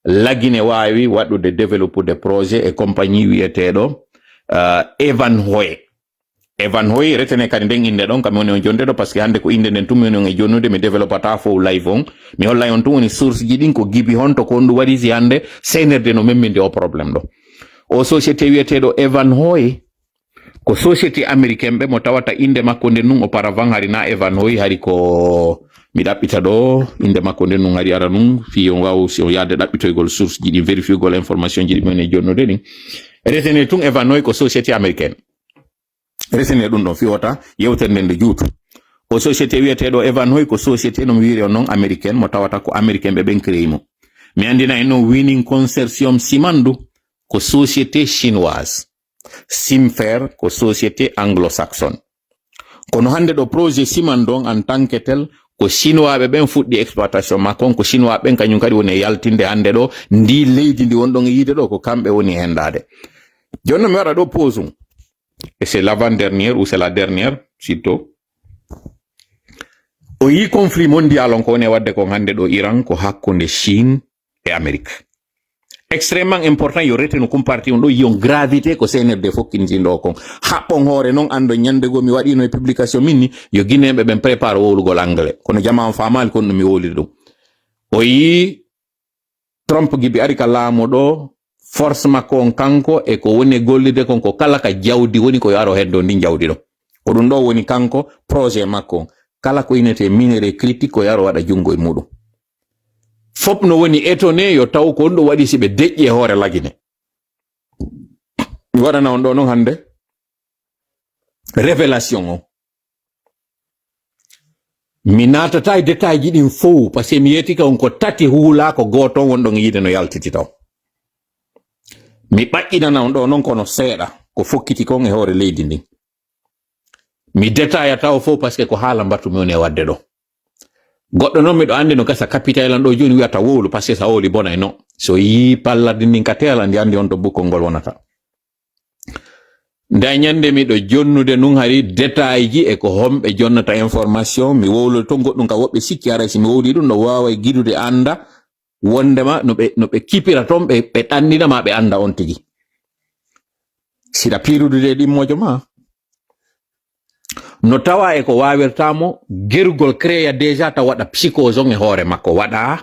Lagine waawi waɗude développude projet e compagnie wi'eteeɗo, euh, Evan Hoy. Evan Hoy, retene kadi nden innde ɗon, kam mi woni on jonde ɗo, parce que hannde ko innde nden tun mi woni on e jonnude, mi développata fow live on. Mi hollay on tun woni source ji ɗin, ko gibi honto ko honɗum waɗi si hannde C N R D no memminde o problème ɗo. O société wi'eteeɗo Evan Hoy, ko société américaine ɓe mo tawata innde makko nden nun auparavant hari na Evan Hoy, hari ko mi ɗaɓɓita ɗo innde makko nden nun hari ara nun, fii on waawu si on yaade ɗaɓɓitoygol source ji ɗin, vérifiugol information ji ɗi mi woni e jonnude ɗin. Retene tun Evan Hoy ko société américaine. Resine ɗum ɗon fii wota yewtere nden nde juutu. O société wi'eteeɗo Evan Hoy ko société no mi wiiri on non américaine mo tawata ko américain ɓe ɓen créé mo. Mi anndina en non Winning Consortium Simandou ko société chinoise. Simfer ko société anglo-saxon. Kono hannde ɗo projet Simandou on en tant que tel ko chinois ɓe ɓen fuɗɗi exploitation makko on, ko chinois ɓen kañum kadi woni e yaltinde hannde ɗo ndi leydi ndi won ɗon e yiide ɗo ko kamɓe woni e hendaade. Jooni non mi waɗa ɗo pause um. Et c'est l'avant-dernière ou c'est la dernière, surtout. O yii conflit mondial on ko woni e waɗde kon hannde ɗo Iran ko hakkunde Chine e Amérique. Extrêmement important, yo retenu kum parti on ɗo, yiyon gravité ko C N R D fokkintinɗo kon. Haɓɓon hoore non, anndon ñannde goo mi waɗiino e publication min ni, yo Guinéen ɓe ɓen prépare wowlugol anglais. Kono jamaa on faamaali kon no mi wowliri ɗum. O yii Trump gibi ari ka laamu ɗo, force makko on kanko e ko woni e gollirde kon ko kala ka jawdi woni ko yo aro heddo ndin jawdi ɗo. Ko ɗum ɗo woni kanko projet makko on. Kala ko inete minerai critique ko yo aro waɗa junngo e muɗum. Fop no woni étonné yo taw ko on ɗum waɗi si ɓe deƴƴi e hoore Lagine. Mi waɗana on ɗo non hannde révélation o. Mi naatata e détail ji ɗin fow, parce que mi yeeti ka on ko tati huula ko gooto on wonɗon yiide no yaltiti taw. Mi ɓaƴƴinana on ɗo non kono seeɗa ko fokkiti kon e hoore leydi ndin. Mi détaillata o fow parce que ko haala mbatu mi woni e waɗde ɗo. Goɗɗo non miɗo anndi no gasa capital an ɗo jooni wiyata wowlu, parce que sa wowli bonay non. So yii pallardi ndin ka teela ndi anndi on to bukkol ngol wonata. Nda ñande miɗo jonnude nun hari détail ji e ko homɓe jonnata information, mi wowlode ton goɗɗum ka woɓɓe sikki haray si mi wowli ɗum no waaway gidude annda wondema no ɓe, no ɓe kipira ton ɓe, ɓe ɗannina ma ɓe annda on tigi. Siɗa piirudude e ɗimmoojo ma. No tawa e ko waawirta mo gerugol créa déjà taw waɗa psychose on e hoore makko waɗa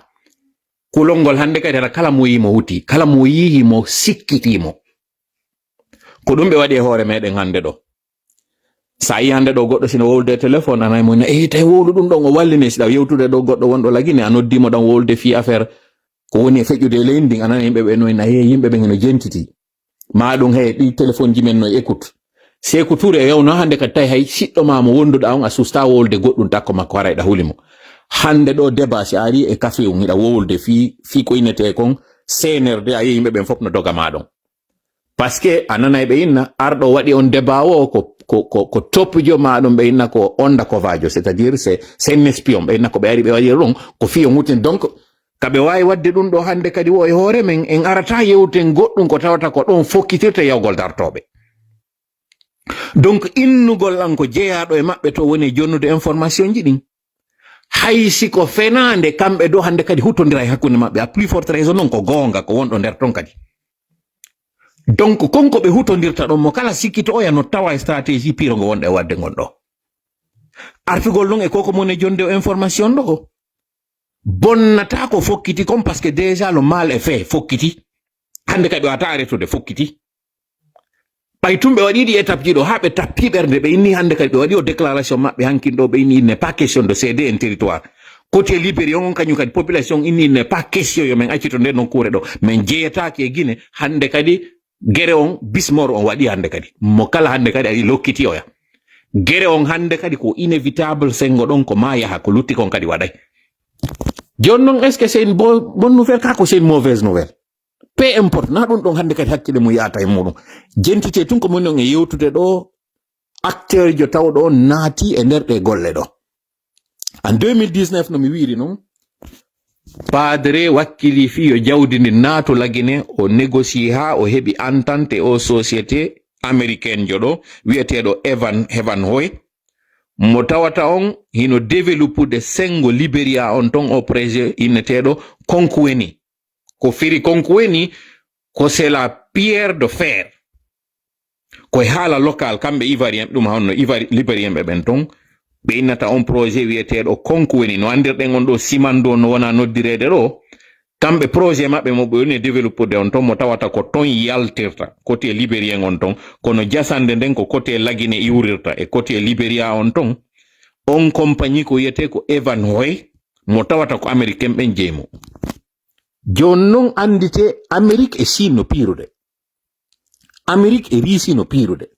kulol ngol hannde kadi hara kala mo yii mo huti, kala mo yii mo sikkiti mo. Ko ɗum ɓe waɗi e hoore meɗen hannde ɗo. Sa yii hannde ɗo goɗɗo sino wowlude e téléphone, a nani mo na, "Eh, tawi wowlu ɗum ɗon o walline." Siɗa yewtude ɗo goɗɗo wonɗo Lagine, a noddi mo ɗan wowlude fii affaire ko woni e feƴƴude e leydi ndin, a nani yimɓe ɓe no, na, "Eh, yimɓe ɓen no jentiti." Ma ɗum he ɗi téléphone ji men no e écoute. Seeku Touré e yawno hannde kadi tawi hay siɗɗo ma mo wonduɗa on a susta wowlude goɗɗum takko makko haray ɗa huli mo. Hannde ɗo débat si a ari e café on hiɗa wowlude fii, fii ko innete kon C N R D a yii yimɓe ɓen fof no doga ma ɗon. Parce que a nanay ɓe inna, arɗo waɗi on débat o ko, ko, ko, ko toppujo ma ɗum ɓe inna ko onda kovajo, c'est-à-dire c'est, c'est un espion, ɓe inna ko ɓe ari ɓe waɗi ɗum, ko fiyo mutin. Donc, ka ɓe waawi waɗde ɗum ɗo hannde kadi wo e hoore men, en arata yewten goɗɗum ko tawata ko ɗon fokkitirte yawgol dartooɓe. Donc, innugol an ko jeyaaɗo e maɓɓe to woni e jonnude information ji ɗin. Hay si ko fenaande, kamɓe ɗo hannde kadi hutondira e hakkunde maɓɓe, à plus forte raison noon ko goonga, ko wonɗo nder ton kadi. Donc, kon ko ɓe hutondirta ɗon mo kala sikkito oya no tawa e stratégie pire ngo wonɗo e waɗde ngon ɗo. Artugol ɗon e koko mone jonde o information ɗo. Bonnata ko fokkiti kon, parce que déjà le mal est fait, fokkiti. Hande kadi o ata arrêtude, fokkiti. Ɓay tun ɓe waɗi ɗi étape ji ɗo, haa ɓe tappi ɓernde, ɓe inni hande kadi ɓe waɗi o déclaration maɓɓe hankin ɗo, ɓe inni il n'est pas question de céder un territoire. Côté Libéry on, on kañum kadi population inni il n'est pas question yo men accito nde nokkuure ɗo. Men jeyetaake e Guinée, hande kadi gere on bismor on waɗi hande kadi. Mo kala hande kadi aɗi lokkiti oya. Gere on hande kadi ko inévitable, sengo ɗon ko ma yaha, ko lutti kon kadi waɗay. Jooni non, est-ce que c'est une bo-, bonne nouvelle ka ko c'est une mauvaise nouvelle? Peu importe, na ɗum ɗon hande kadi hakkille mum yaata e muɗum. Jentite tun ko moni on e yewtude ɗo, acteur jo tawɗo on naati e nder ɗe golle ɗo. En deux mille dix-neuf, no mi wiiri non, Padre wakkili fii yo jawdi ndin naatu Lagine, o négocie haa o heɓi entente o société américaine jo ɗo, wi'eteeɗo Evan, Heaven Hoy. Mo tawata on hino développude sengo Libéria on ton, o projet inneteeɗo Konkuweni. Ko firi Konkuweni, ko c'est la pierre de fer. Ko e haala local, kamɓe Ivoirien, ɗum honno Ivoiri-, Libérien ɓe ɓen ton, ɓe innata on projet wi'eteeɗo Konkuweni. No anndirɗen on ɗo Simandu on no wona noddireede ɗo. Kamɓe projet maɓɓe mo ɓe woni e développude on ton, mo tawata ko ton yaltirta, côté Libérien on ton. Kono jasande nden ko côté Lagine iwrirta, e côté Libéria on ton. On compagnie ko wiyetee ko Evan Hoy, mo tawata ko Américain ɓen jeyi mo. Jooni non anndite Amérique e Chine no piirude. Amérique e Russie no piirude.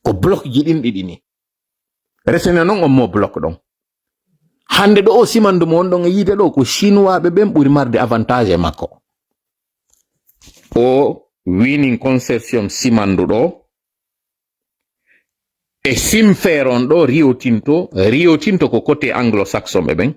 Ko bloc ji ɗin ɗiɗi ni. Resene non on mo bloc ɗon. Hande ɗo o Simandu mo on ɗon e yiide ɗo ko Chinois ɓe ɓen ɓuri marde avantage e makko. O winin consortium Simandu ɗo. E Simfer on ɗo Rio Tinto, Rio Tinto ko côté anglo-saxon ɓe ɓen.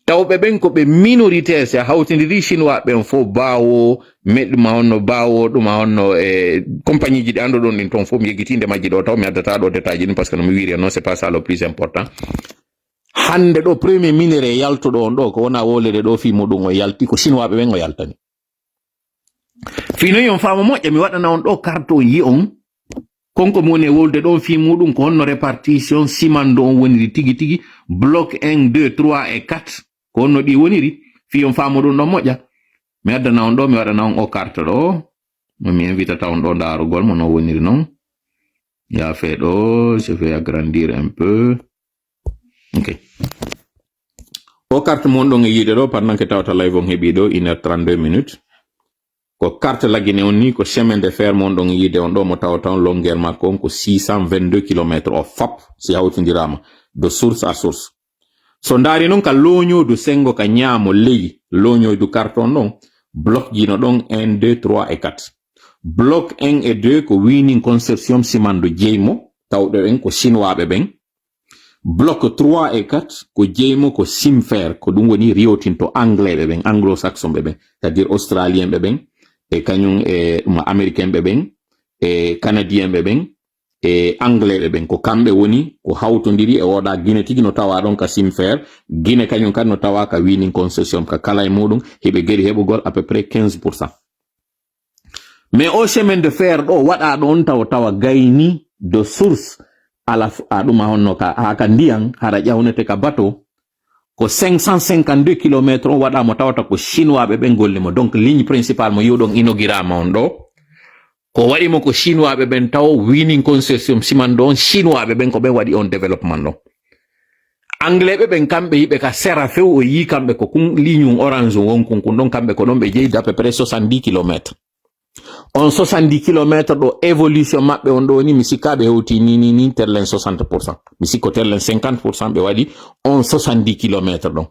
Taw ɓe ɓen ko ɓe minoritaire, si a hawtindiri Chinois ɓen fof, Bawo, meɗɗuma honno Bawo, ɗuma honno e compagnie ji ɗi annduɗon ɗin ton fof, mi yeggitinde majji ɗo taw, mi addata ɗo détail ji ɗin, parce que no mi wiiri non, c'est pas ça le plus important. Hande ɗo premier minerai yaltuɗo on ɗo, ko wona wolede ɗo fii muɗum o yalti, ko Chinois ɓe ɓen o yaltani. Fii non yon faamu moƴƴa, mi waɗana on ɗo carte on yi on. Konko mo woni e wolde ɗon fii muɗum, ko honno répartition Simandu on woniri tigi tigi, bloc un, deux, trois et quatre. Ko honno ɗi woniri? Fii on faamu ɗum ɗon moƴƴa. Mi addana on ɗo, mi waɗana on o carte ɗo. Mo mi invitata on ɗo ndaarugol mo no woniri non. Yaa fee ɗo, je vais agrandir un peu. Ok. O carte mon ɗon e yiide ɗo, pendant que tawata live on heɓi ɗo une heure trente-deux minutes. Ko carte Lagine on ni, ko chemin de fer mon ɗon e yiide on ɗo, mo tawata on longueur makko on ko six cent vingt-deux kilomètres o fap, si hawtindirama de source à source. So ndaari non ka looñoodu sengo ka ñaamo ley looñoodu carte on ɗon, bloc ji no ɗon un, deux, trois et quatre. Bloc un et deux ko winin consortium Simandu jeymo, tawɗo en ko Chinois ɓe ɓen. Bloc trois et quatre ko jeymo ko Simfer, ko ɗum woni Rio Tinto, anglais ɓe ɓen, anglo-saxon ɓe ɓen, c'est-à-dire australien ɓe ɓen, e kañum e ɗum américain ɓe ɓen, e canadien ɓe ɓen, e anglais ɓe ɓen. Ko kamɓe woni ko hawtondiri e oɗa Guinée tigi no tawa ɗon ka Simfer, Guinée kañum kadi no tawa ka winin consortium, ka kala e muɗum, hiɓe geri heɓugol à peu près quinze pour cent. Mais o chemin de fer ɗo waɗa ɗon tawa tawa gayni de source, ala f-, a ɗuma honno ka, haa ka ndiyan, hara ƴawnete ka bateau, ko cinq cent cinquante-deux kilomètres on waɗa mo tawata ko Chinois ɓe ɓen golli mo. Donc ligne principale mo yi'uɗon inaugurama on ɗo, ko waɗi mo ko Chinois ɓe ɓen taw winin consortium Simandu on, Chinois ɓe ɓen ko ɓen waɗi on développement ɗon. Anglais ɓe ɓen kamɓe yiɓe ka sera few o yii kamɓe ko kun ligne orange on wonkun kun ɗon kamɓe ko ɗon ɓe jeyi d'à peu près soixante-dix kilomètres. On soixante-dix kilomètres ɗo évolution maɓɓe on ɗo ni mi sikka ɓe hewti ni, ni, ni terlen soixante pour cent. Mi sikko terlen cinquante pour cent ɓe waɗi on soixante-dix kilomètres ɗon.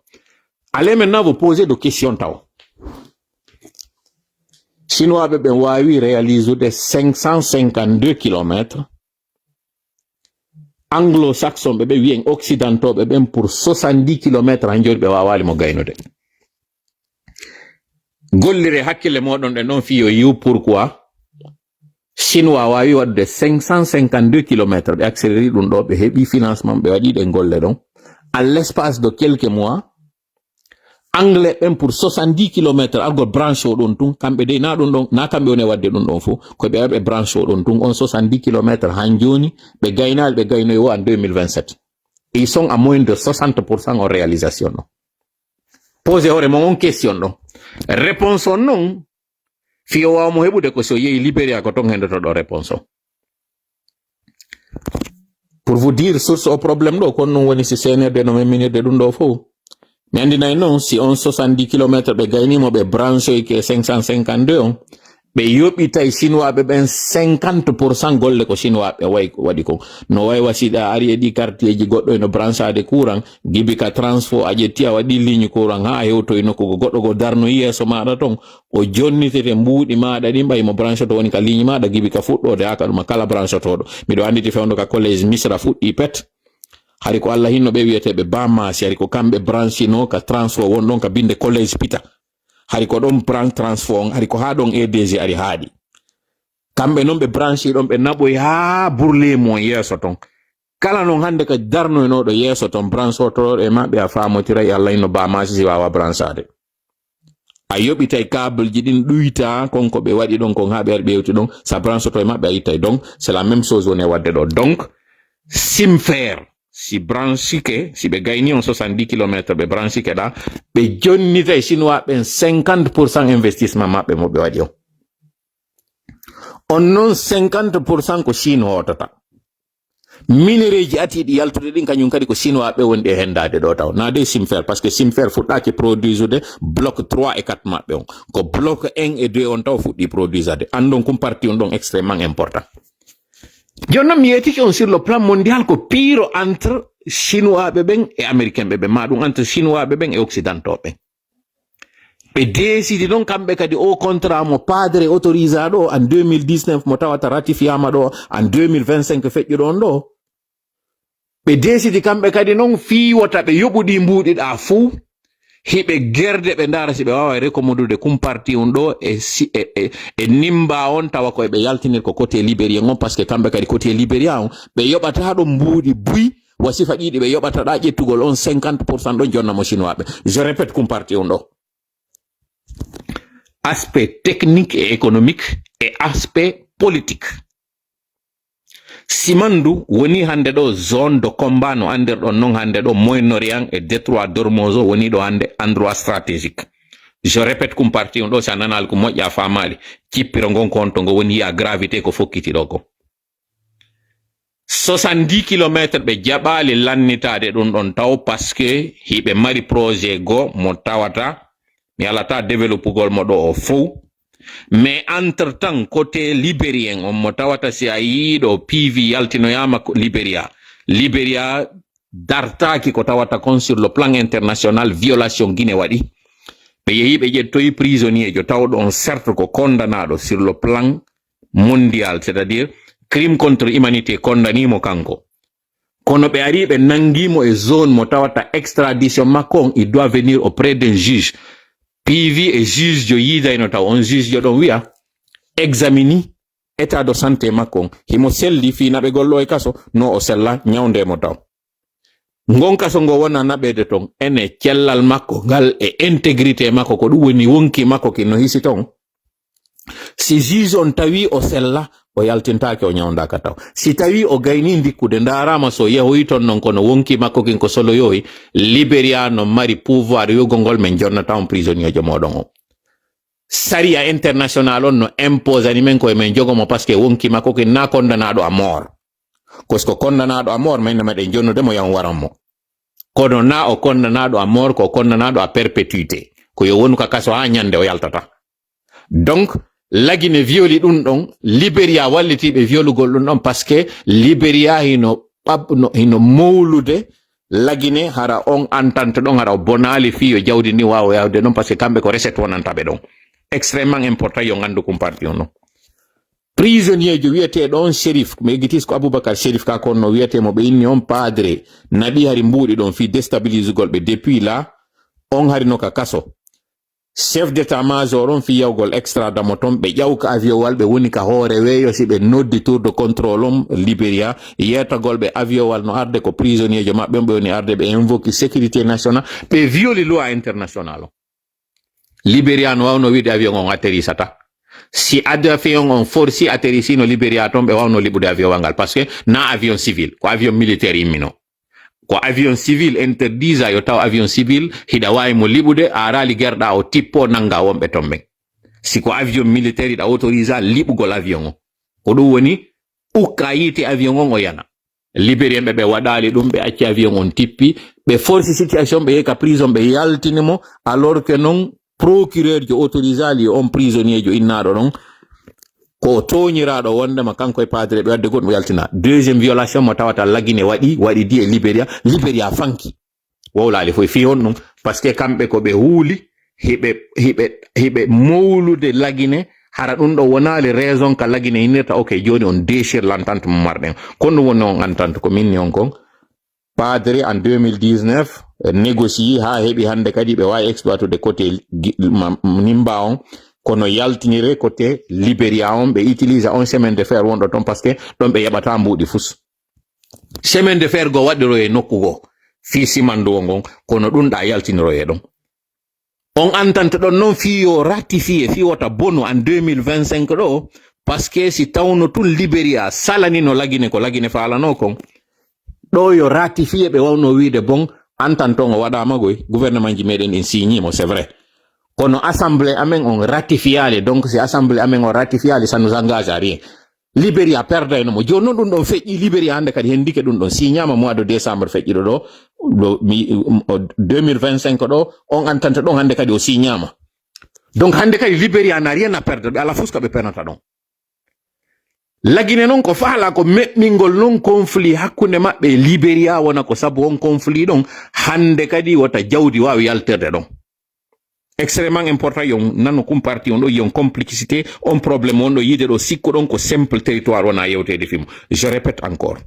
Allez maintenant vous poser de questions taw. Chinois ɓe ɓen waawi réaliser de cinq cent cinquante-deux kilomètres. Anglo-saxon ɓe ɓe wiyen occidentaux ɓe ɓen pour soixante-dix kilomètres han joni ɓe waawaali mo gaynude. Gollire hakkille moɗon ɗen ɗon fii yo yiw pourquoi Chinois waawi waɗude cinq cent cinquante-deux kilomètres, ɓe accéléri ɗum ɗo, ɓe heɓi financement, ɓe waɗi ɗen golle ɗon. En l'espace de quelques mois, anglais ɓen pour soixante-dix kilomètres argol branche o ɗon tun, kamɓe dey na ɗum ɗon, na kamɓe woni e waɗde ɗum ɗon fof, ko ɓe waɗi ɓe branche o ɗon tun, on soixante-dix kilomètres han joni, ɓe gaynaali, ɓe gaynoyi o en deux mille vingt-sept. Ils sont à moins de soixante pour cent en réalisation ɗo. Posé hoore mon on question ɗo. Réponse on non, fii o waawa mo heɓude ko so yehi Liberia ko ton hendoto ɗo réponse o. Pour vous dire, source o problème ɗo, kon non woni si seenirde no memminirde ɗum ɗo fof. Mi anndinay non, si on soixante-dix kilomètres ɓe gaynimo, ɓe branchoyke cinq cent cinquante-deux on, ɓe yoɓitay Chinois ɓe ɓen cinquante pour cent golle ko Chinois ɓe way-, waɗi kon. No way wa si ɗa ari e ɗi quartier ji goɗɗo eno branchade courant, gibi ka transfo a ƴetti a waɗi ligne courant ha a hewtoyi nokku go goɗɗo go darnoyi yeeso maɗa ton, o jonnitete mbuuɗi maɗa ɗin ɓay mo branchoto woni ka ligne maɗa gibi ka fuɗɗode ha ka ɗuma kala branchotoɗo. Miɗo annditi fewndo ka collège Misra fuɗɗi pet. Hari ko Allah hinno ɓe wiyeteɓe Bamasi, hari ko kamɓe branchino ka transfo won ɗon ka binde collège Pita. Hari ko ɗon branche transfo on, hari ko ha ɗon E D G ari haaɗi. Kamɓe non ɓe branchi ɗon ɓe naɓoyi ha burlemu on yeeso ton. Kala non hannde ka darnoynooɗo yeeso ton branchotoɗo e maɓɓe a faamotiray Allah hinno Bamasi si waawa branchade. A yoɓitay kableji ɗin ɗuyta kon ko ɓe waɗi ɗon kon ha ɓe ari ɓe yewti ɗon, sa branchoto e maɓɓe a ittay. Donc c'est la même chose woni e waɗde ɗo. Donc Simfer, si branchike, si ɓe gayni on soixante-dix kilomètres ɓe branchike ɗa, ɓe jonnitay Chinois ɓen cinquante pour cent investissement maɓɓe mo ɓe waɗi on. On non cinquante pour cent ko Chine hootata. Minereji atiiɗi yaltude ɗin kañum kadi ko Chinois ɓe wonɗi e hendaade ɗo taw. Na de Simfer, parce que Simfer fuɗɗaaki produisude bloc trois et quatre maɓɓe on. Ko bloc un et deux on taw fuɗɗi produisade. Anndon kum parti on ɗon extrêmement important. Jooni non mi yeetike on sur le plan mondial ko pire entre Chinois ɓe ɓen e Américain ɓe ɓen, ma ɗum entre Chinois ɓe ɓen e Occidentaux ɓen. Ɓe décidi non kamɓe kadi o contrat mo padre autorisé ɗo en deux mille dix-neuf mo tawata ratifiama ɗo en deux mille vingt-cinq feƴƴuɗo on ɗo. Ɓe décidi kamɓe kadi non fii wota ɓe yoɓu ɗi mbuuɗi ɗa fuu. Hiɓe gerde ɓe ndaara si ɓe waawa recommandude kum parti on ɗo e si-, e, e, e nimba on tawa ko ɓe yaltinir ko côté Libérien on, parce que kamɓe kadi côté Libéria on ɓe yoɓata ɗo mbuuɗi buy wa sifa ɗiɗi ɓe yoɓata ɗa ƴettugol on cinquante pour cent ɗon jonna mo Chinois ɓe. Je répète kum parti on ɗo. Aspect technique et économique et aspect politique. Simandu woni hannde ɗo zone de combat no anndirɗon non hannde ɗo Moyen-Orient e Détroit d'Ormuz o woni ɗo hannde endroit stratégique. Je répète kum parti on ɗo si a nanaali ko moƴƴa faamaali cippiro ngon ko honto ngo woni yiya gravité ko fokkiti ɗo ko. Soixante-dix kilomètres ɓe jaɓaali lannitaade ɗum ɗon taw parce que hiɓe mari projet goo mo tawata mi alata développugol mo ɗo o fow. Mais entre temps, côté libérien, on mo tawata si a yii ɗo P V yaltinoyaama ko Liberia. Liberia dartaaki ko tawata kon sur le plan international, violation Guinée waɗi. Ɓe yehi ɓe ƴettoyi prisonnier jo tawɗo on certes ko kondanaaɗo sur le plan mondial, c'est-à-dire crime contre humanité kondanii mo kanko. Kono ɓe ari ɓe nangi mo e zone mo tawata extradition makko on, il doit venir auprès d'un juge. P V e juge jo yiidayno taw on juge jo ɗon wi'a, examini état de santé makko on. Himo selli fii naɓegol ɗo e kaso, no o sella, ñawnde mo taw. Ngon kaso ngo wona naɓeede ton, ene cellal makko ngal e intégrité makko, ko ɗum woni wonki makko ki no hisi ton. Si juge on tawi o sella, o yaltintaake, o ñawndaaka taw. Si tawi o gayni ndikkude, ndaaraama so yehoyi ton non kono wonki makko kin ko soloyoyi, Liberia no mari pouvoir yogol ngol, min jonnata on prisonnier jo mooɗon on. Sariya international on no imposani men koye men jogo mo, parce que wonki makko kin na kondanaaɗo à mort. Kosko kondanaaɗo à mort, min no meɗen jonnude mo, yahu waran mo. Kono na o kondanaaɗo à mort, ko kondanaaɗo à perpétuité. Ko yo wonu ka kaso haa ñande o yaltata. Donc, Lagine violi ɗum ɗon, Liberia wallitiiɓe violugol ɗum ɗon, parce que Liberia hino ɓab-, no, hino mowlude Lagine, hara on entente ɗon, hara o bonaali fii yo jawdi ndi waawo yahde ɗon, parce que kamɓe ko recette wonanta ɓe ɗon. Extrêmement important, yo nganndu kum parti on ɗon. Prisonnier jo wiyeteeɗo on Shérif, mi eggitii ko Aboubacar Shérif ka kon no wiyetee mo ɓe inni on padre, naɓi hari mbuuɗi ɗon fii déstabilisugol ɓe depuis là, on hari no ka kaso. Chef d'état-major on fii yawgol extrada mo ton, ɓe ƴawka avion wal, ɓe woni ka hoore weeyo, si ɓe noddi tour de contrôle on Liberia, yeetagol ɓe avion wal no arde ko prisonnier jo maɓɓe on, ɓe woni arde, ɓe invoque sécurité nationale, ɓe violi loi international on. Liberia no wawno wiide avion on atterrissata. Si avion on forsi atterrissino Liberia ton, ɓe wawno liɓude avion wal ngal, parce que na avion civil, ko avion militaire immino. Ko avion civil interdisa yo taw avion civil, hiɗa waawi mo liɓude, a araali gerɗa o tippo nannga wonɓe toon ɓen. Si ko avion militaire hiɗa autorisa liɓugol avion o. Ko ɗum woni ukka yiite avion on o yana. Libérien ɓe ɓe waɗaali ɗum, ɓe acci avion on tippi, ɓe forci situation, ɓe yehi ka prison, ɓe yaltini mo, alors que non procureur jo autorisaali yo on prisonnier jo innaaɗo ɗon ko tooñiraaɗo wondema kanko e padre ɓe wadde goɗɗum yaltina. Deuxième violation mo tawata Lagine waɗi, waɗi di e Libéria, Libéria fanki. Wowlaali fof fii honɗum? Parce que kamɓe ko ɓe huuli, hiɓe, hiɓe, hiɓe mowlude Lagine, hara ɗum ɗo wonaali raison ka Lagine innirta, ok, jooni on déchire l'entente mo marɗen. Kono ɗum woni on entente, ko min ni on kon. Padre en deux mille dix-neuf, eh, négocié haa heɓi hannde kadi ɓe waawi exploitude côté gi-, ma-, Nimba on, kono yaltinire côté Libéria on, ɓe utilisa on chemin de fer wonɗo toon, parce que ɗon ɓe yaɓata mbuuɗi fus. Chemin de fer go waɗiroye nokku go, fii simanduwo ngon, kono ɗum ɗa yaltiniroye ɗon. On entente ɗon non fii yo ratifié, fii wota bonu en deux mille vingt-cinq ɗo, parce que si tawno tun Libéria salanino Lagine ko Lagine faalano kon, ɗo yo ratifié ɓe wawno wiide bon, entente on o waɗaama goy, gouvernement ji meɗen ɗin signimo, c'est vrai. Kono assemblée amen on ratifiyaali, donc si assemblée amen on ratifiyaali, ça nous engage à rien. Libéria perdayno mo. Jooni noon ɗum ɗon feƴƴi, Libéria hannde kadi hendike ɗum ɗon. Signama mois de décembre feƴƴiɗo ɗo, ɗo mi, um, o, deux mille vingt-cinq ɗo, on entente ɗon hannde kadi o signama. Donc hannde kadi Libéria n'a rien à perdre, ɓe ala fus ka ɓe pernata ɗon. Lagine noon ko faala ko meɓɓingol noon conflit hakkunde maɓɓe e Libéria wona ko sabu on conflit ɗon, hannde kadi wota jawdi waaw yaltirde ɗon. Extrêmement important, yon nano kum parti on ɗo, yon complicité, on problème on ɗo yiide ɗo, sikkuɗon ko simple territoire wona yewteede fimo. Je répète encore.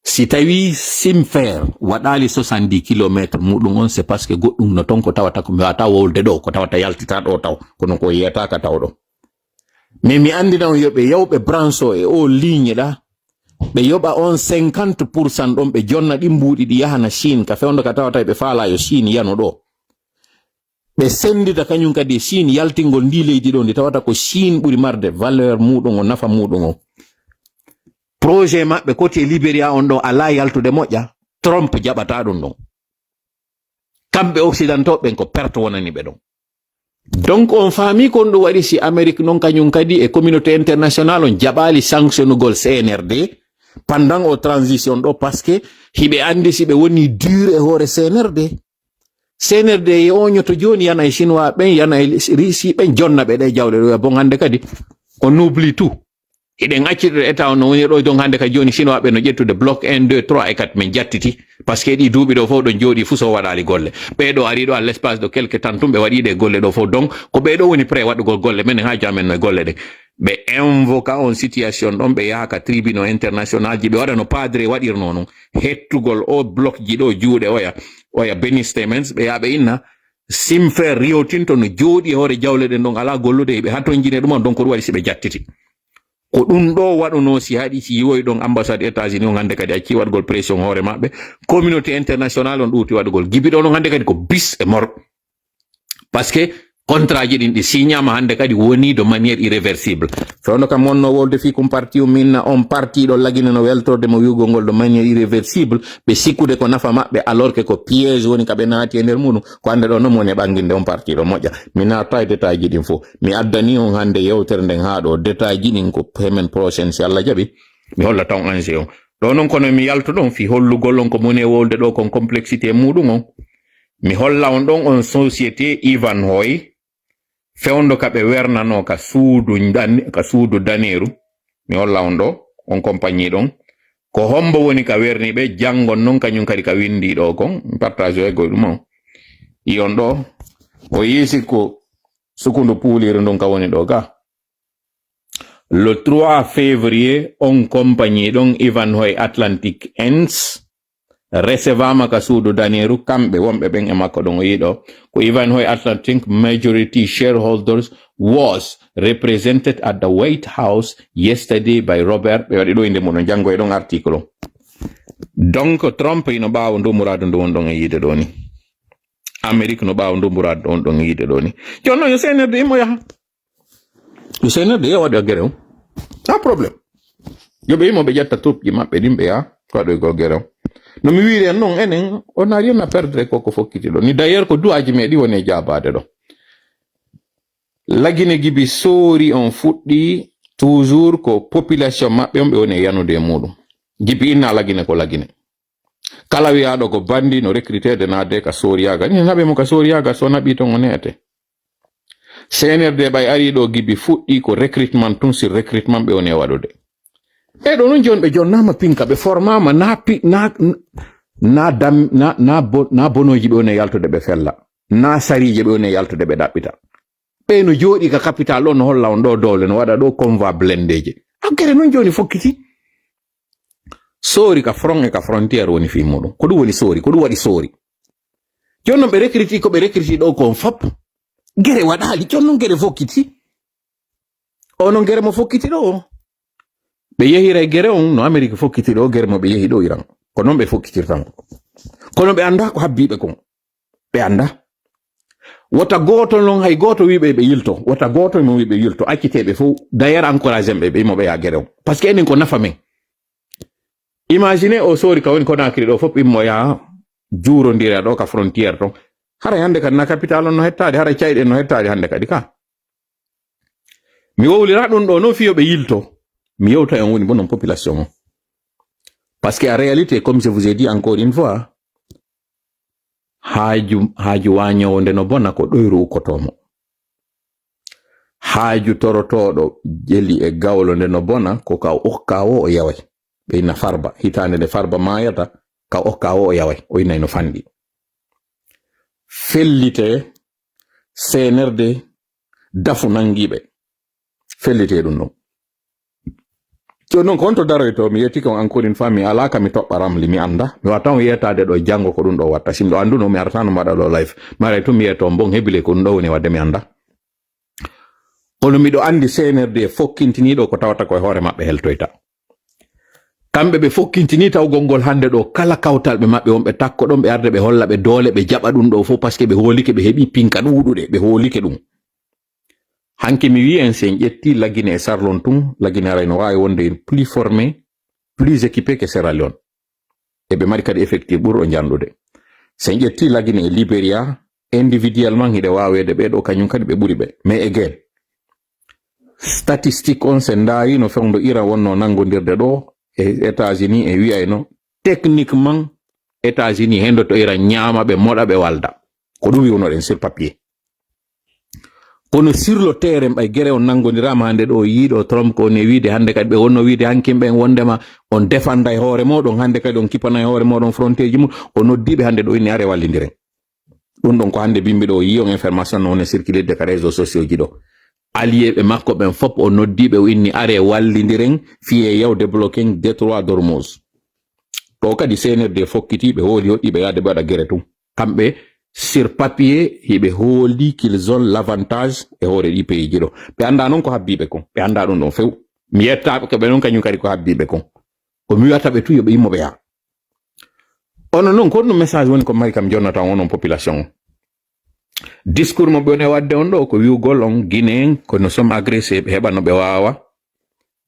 Si tawi Simfer waɗaali soixante-dix kilomètres muɗum on, c'est parce que goɗɗum no ton ko tawata ko mi wata wolde ɗo, ko tawata yaltita ɗo taw, kono ko yiyata ka taw ɗo. Mais mi anndina on yo ɓe yaw ɓe branche o e o ligne ɗa, ɓe yoɓa on cinquante pour cent ɗon, ɓe jonna ɗin mbuuɗi ɗi yahana Chine, ka fewndo ka tawata ɓe faala yo Chine yano ɗo. Ɓe senndita kañum kadi e Chine yaltingol ndi leydi ɗo, ndi tawata ko Chine ɓuri marde valeur muɗum o, nafa muɗum o. Projet maɓɓe côté Libéria on ɗo ala yaltude moƴƴa, Trump jaɓata ɗum ɗon. Kamɓe occidentaux ɓen ko perte wonani ɓe ɗon. Donc on faami kon ɗum waɗi si Amérique non kañum kadi e communauté internationale on jaɓaali sanctionugol C N R D pendant o transition ɗo, parce que hiɓe anndi si ɓe woni dur e hoore C N R D. C N R D e oñoto jooni yana e Chinois ɓen, yana e Russie ɓen, jonna ɓe ɗe jawle ɗo, bon hannde kadi on oublie tout. Hiɗen accirɗe état on no woni ɗo, donc hannde ka jooni Chinois ɓe no ƴettude bloc un, deux, trois et quatre, min jattiti. Parce que ɗi duuɓi ɗo fof ɗon jooɗi fuu so waɗaali golle. Ɓee ɗo ari ɗo à l'espace de quelque temps tun ɓe waɗi ɗe golle ɗo fof. Donc ko ɓee ɗo woni prêt waɗugol golle, menen haaju amen no e golle ɗen. Ɓe invoka on situation ɗon, ɓe yaha ka tribunaux international ji, ɓe waɗa no Padre waɗirno non. Hettugol o bloc ji ɗo juuɗe oya, oya Benny Stamens, ɓe yaha ɓe inna Simfer riyotinto no jooɗi e hoore jawle ɗen ɗon, alaa gollude, ɓe hatonjine ɗum on, donc ko ɗum waɗi si ɓe jattiti. Ko ɗum ɗo waɗunoo si haɗi, si yiwoyi ɗon ambassade États-Unis on hannde kadi acci waɗugol pression hoore maɓɓe. Communauté international on ɗuuti waɗugol. Gibi ɗon on hannde kadi ko bis e mor. Parce que contrat ji ɗin ɗi signama hannde kadi woni de manière irréversible. Fewndo kam wonno wolde fii kum parti um, min na on parti ɗo lagine no weltorde mo wi'ugol ngol de manière irréversible. Ɓe sikkude ko nafa maɓɓe, alors que ko piège woni ka ɓe naati e nder muɗum. Ko hannde ɗo non woni e ɓanginde on parti ɗo moƴƴa. Mi naata e détail ji ɗin fof. Mi addani on hannde yewtere nden haa ɗo. Détail ji ɗin ko semaine prochaine, si Allah jaɓi. Mi holla taw ange on. Ɗo non kono mi yalto ɗon fii hollugol on ko moni e wolde ɗo kon complexité muɗum on. Mi holla on ɗon on société Ivanhoe. Fewndo ka ɓe wernanoo ka suudu dan-, ka suudu daneeru. Mi holla on ɗo, on compagnie ɗon. Ko hombo woni ka werni ɓe, janngon non kañum kadi ka winndi ɗo kon. Mi partage e goy ɗum on. I on ɗo, o yiisi ko sukundu puuliiru ndun ka woni ɗo ga. Le trois février, on compagnie ɗon, Ivanhoe Atlantic Inc., recevama ka suudu daneeru, kamɓe wonɓe ɓen e makko ɗon o yiɗo. Ko Ivanhoe Atlantic majority shareholders was represented at the White House yesterday by Robert. Ɓe waɗi ɗo innde muɗum, janngo e ɗon article on. Donc, Trump ino ɓaawo ndu muraadu ndu won ɗon e yiide ɗo ni. Amérique no ɓaawo ndu muraadu won ɗon e yiide ɗo ni. Jooni non yo C N R D immo yaha. Yo C N R D yo waɗi aggere on. Pas problème. Yo ɓe yimo ɓe ƴetta turpji maɓɓe ɗin ɓe yaha waɗoygol gere on. No mi wiiri en non, enen on n'a rien à perdre ko ko fokkiti ɗo ni. D'ailleurs ko du'aaji meɗi woni e jaabaade ɗo. Lagine Gibi soori on fuɗɗi toujours ko population maɓɓe on ɓe woni e yanude e muɗum. Gibi inna Lagine ko Lagine. Kala wiyaaɗo ko bandi no recruteede naatde ka sooriyaagal. Ina naɓe mo ka sooriyaagal, so naɓi ton o neete. C N R D ɓay ari ɗo Gibi fuɗɗi ko recrutement tun sur recrutement ɓe woni e waɗude. E ɗo nun jooni ɓe jonnaama pinka, ɓe formaama na pi-, na, na dam-, na, na bo-, na bonoji ɓe woni e yaltude ɓe fella. Na sarije ɓe woni e yaltude ɓe ɗaɓɓita. Ɓe no jooɗi ka capital ɗo no holla on ɗo doole no waɗa ɗo convoi blendeje. Aggere nun jooni fokkiti. Soori ka front e ka frontière woni fii muɗum. Ko ɗum woni soori, ko ɗum waɗi soori. Jooni non ɓe recruti ko ɓe recruti ɗo kon fop. Gere waɗaali, jooni non gere fokkiti. O non gere mo fokkiti ɗo o. Ɓe yehira e gere on no Amérique fokkiti ɗo gere mo ɓe yehi ɗo Iran. Ko non ɓe fokkitirta mo. Kono ɓe anndaa ko habbii ɓe kon. Ɓe anndaa. Wota gooto non hay gooto wiiɓe ɓe yilto. Wota gooto mo wiiɓe yilto. Accitee ɓe fof. D'ailleurs encouragé ɓe ɓe imo ɓe yaa gere on. Parce que enen ko nafa men. Imagine o soori ka woni Conakry ɗo fof immo yaa juurondira ɗo ka frontière ton. Hara hannde kadi na capital on no hettaade, hara cayɗe no hettaade hannde kadi ka. Mi wowlira ɗum ɗo non fiyo ɓe yilto. Mi yewta en woni bonon population on. Parce que en réalité, comme je vous ai dit encore une fois, haaju, haaju waañoowo nde no bona ko ɗoyru ukkotoo mo. Haaju torotooɗo jeli e gawlo nde no bona ko ka o okka o o yaway. Ɓe inna Farba. Hitaande nde Farba maayata, ka o okka o o yaway. O innay no fanɗi. Fellitee, C N R D, dafu nanngiiɓe. Fellitee ɗum ɗon. Jooni noon, ko honto daroytoo? Mi yettike on encore une fois, mi alaa ka mi toɓɓa Ramli, mi annda. Mi watta on yettaade ɗo janngo ko ɗum ɗo watta. Si miɗo annduno, mi arataano mbaɗa ɗo live. Mi aray tun mi yetto on, bon, hebile ko ɗum ɗo woni waɗde mi annda. Kono miɗo anndi C N R D fokkintiniiɗo ko tawata ko e hoore maɓɓe heltoyta. Kamɓe ɓe fokkintini tawgol ngol hannde ɗo, kala kawtalɓe maɓɓe wonɓe takko ɗon, ɓe arde ɓe holla ɓe doole, ɓe jaɓa ɗum ɗo fof, parce que ɓe hoolike, ɓe heɓi pinka ɗuuɗuɗe, ɓe hoolike ɗum. Hanki mi wi'i en, si en ƴetti Lagine e Sarlon tun, Lagine aray no waawi wonde plus formé, plus équipé que Sierra Leone. Eɓe mari kadi effectif ɓurɗo janɗude. Si en ƴetti Lagine e Liberia, individuellement hiɗe waaweede ɓe ɗo, kañum kadi ɓe ɓuri ɓe. Mais again, statistique on, si en ndaari no fewndo Iran wonno nanngondirde ɗo e États-Unis, e wi'ayno, techniquement, États-Unis hendo to Iran ñaama ɓe, moɗa ɓe, walda. Ko ɗum wi'unoɗen sur papier. Kono sur le terrain, ɓay gere on nanngondiraama hannde ɗo, yiiɗo Trump ko ne wiide hannde kadi, ɓe wonno wiide hankin ɓen wondema on defanda e hoore mooɗon, hannde kadi on kipana e hoore mooɗon frontière ji mum, o noddiiɓe hannde ɗo inni are wallindiren. Ɗum ɗon ko hannde bimbi ɗo, yi on information no woni circulirde ka réseaux sociaux ji ɗo. Alliéɓe makko ɓen fop o noddiiɓe, o inni are wallindiren, fiye yaw débloquer détroit d'Ormuz. Ɗo kadi C N R D fokkiti ɓe hooli hoɗɗi ɓe yaade ɓe waɗa gere tun. Kamɓe, sur papier, hiɓe hooli qu'ils ont l'avantage e hoore ɗi pays ji ɗo. Ɓe annda noon ko habbiiɓe kon. Ɓe annda ɗum ɗon few. Mi yettaɓe ko ɓe noon kañum kadi ko habbiiɓe kon. Ko mi wi'ata ɓe tun yo ɓe immo ɓe yaha. Ono noon, ko ɗum message woni ko mari kam jonnata on, onon population on. Discours mo ɓe woni waɗde on ɗo ko wi'ugol on Guinéen ko nous sommes agressés, ɓe heɓa no ɓe waawa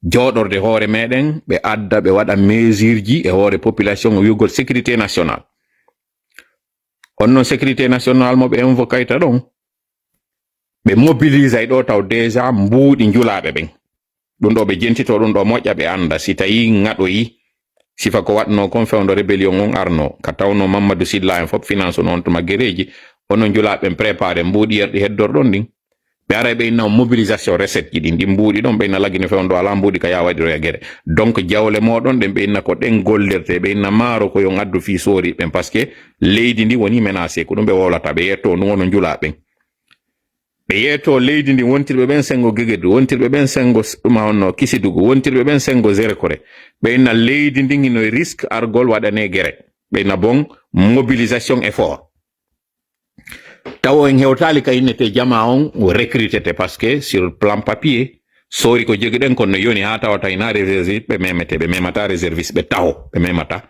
jooɗorde hoore meɗen, ɓe adda, ɓe waɗa mesure ji e hoore population, o wi'ugol sécurité nationale. On noon sécurité nationale mo ɓe invoquayta ɗon, ɓe mobilisay ɗo taw déjà mbuuɗi njulaaɓe ɓen. Ɗum ɗo ɓe jentito ɗum ɗo moƴƴa, ɓe annda si tawi ngaɗoyi sifa ko waɗno kon fewndo rébellion on arno, ka tawno Mamadou Silla en fof finance no on tuma gereeji, onon njulaaɓe ɓen préparé mbuuɗi yerɗi heddorɗon ɗin. Ɓe aray ɓe inna on mobilisation recette ji ɗin, ɗin mbuuɗi ɗon, ɓe inna Lagine fewndo alaa mbuuɗi ka yaa waɗiroya gere. Donc jawle mooɗon ɗen ɓe inna ko ɗen gollirte, ɓe inna maaro ko yon addu fii soori ɓen, parce que leydi ndi woni menacé, ko ɗum ɓe wowlata, ɓe yetto ɗum wono njulaa ɓen. Ɓe yeeto leydi ndi, wontirɓe ɓen sengo Gegedu, wontirɓe ɓen sengo s-, ɗuma honno Kisidugu, wontirɓe ɓen sengo Zerekore. Ɓe inna leydi ndi hino e risque argol waɗane gere. Ɓe inna bon, mobilisation effort. Tawo en hewtaali ka innete jama on o recrutete, parce que sur plan papier, soori ko jogiɗen kono no yoni haa tawata hina réserviste ɓe memete, ɓe memata réserviste ɓe taho, ɓe memata.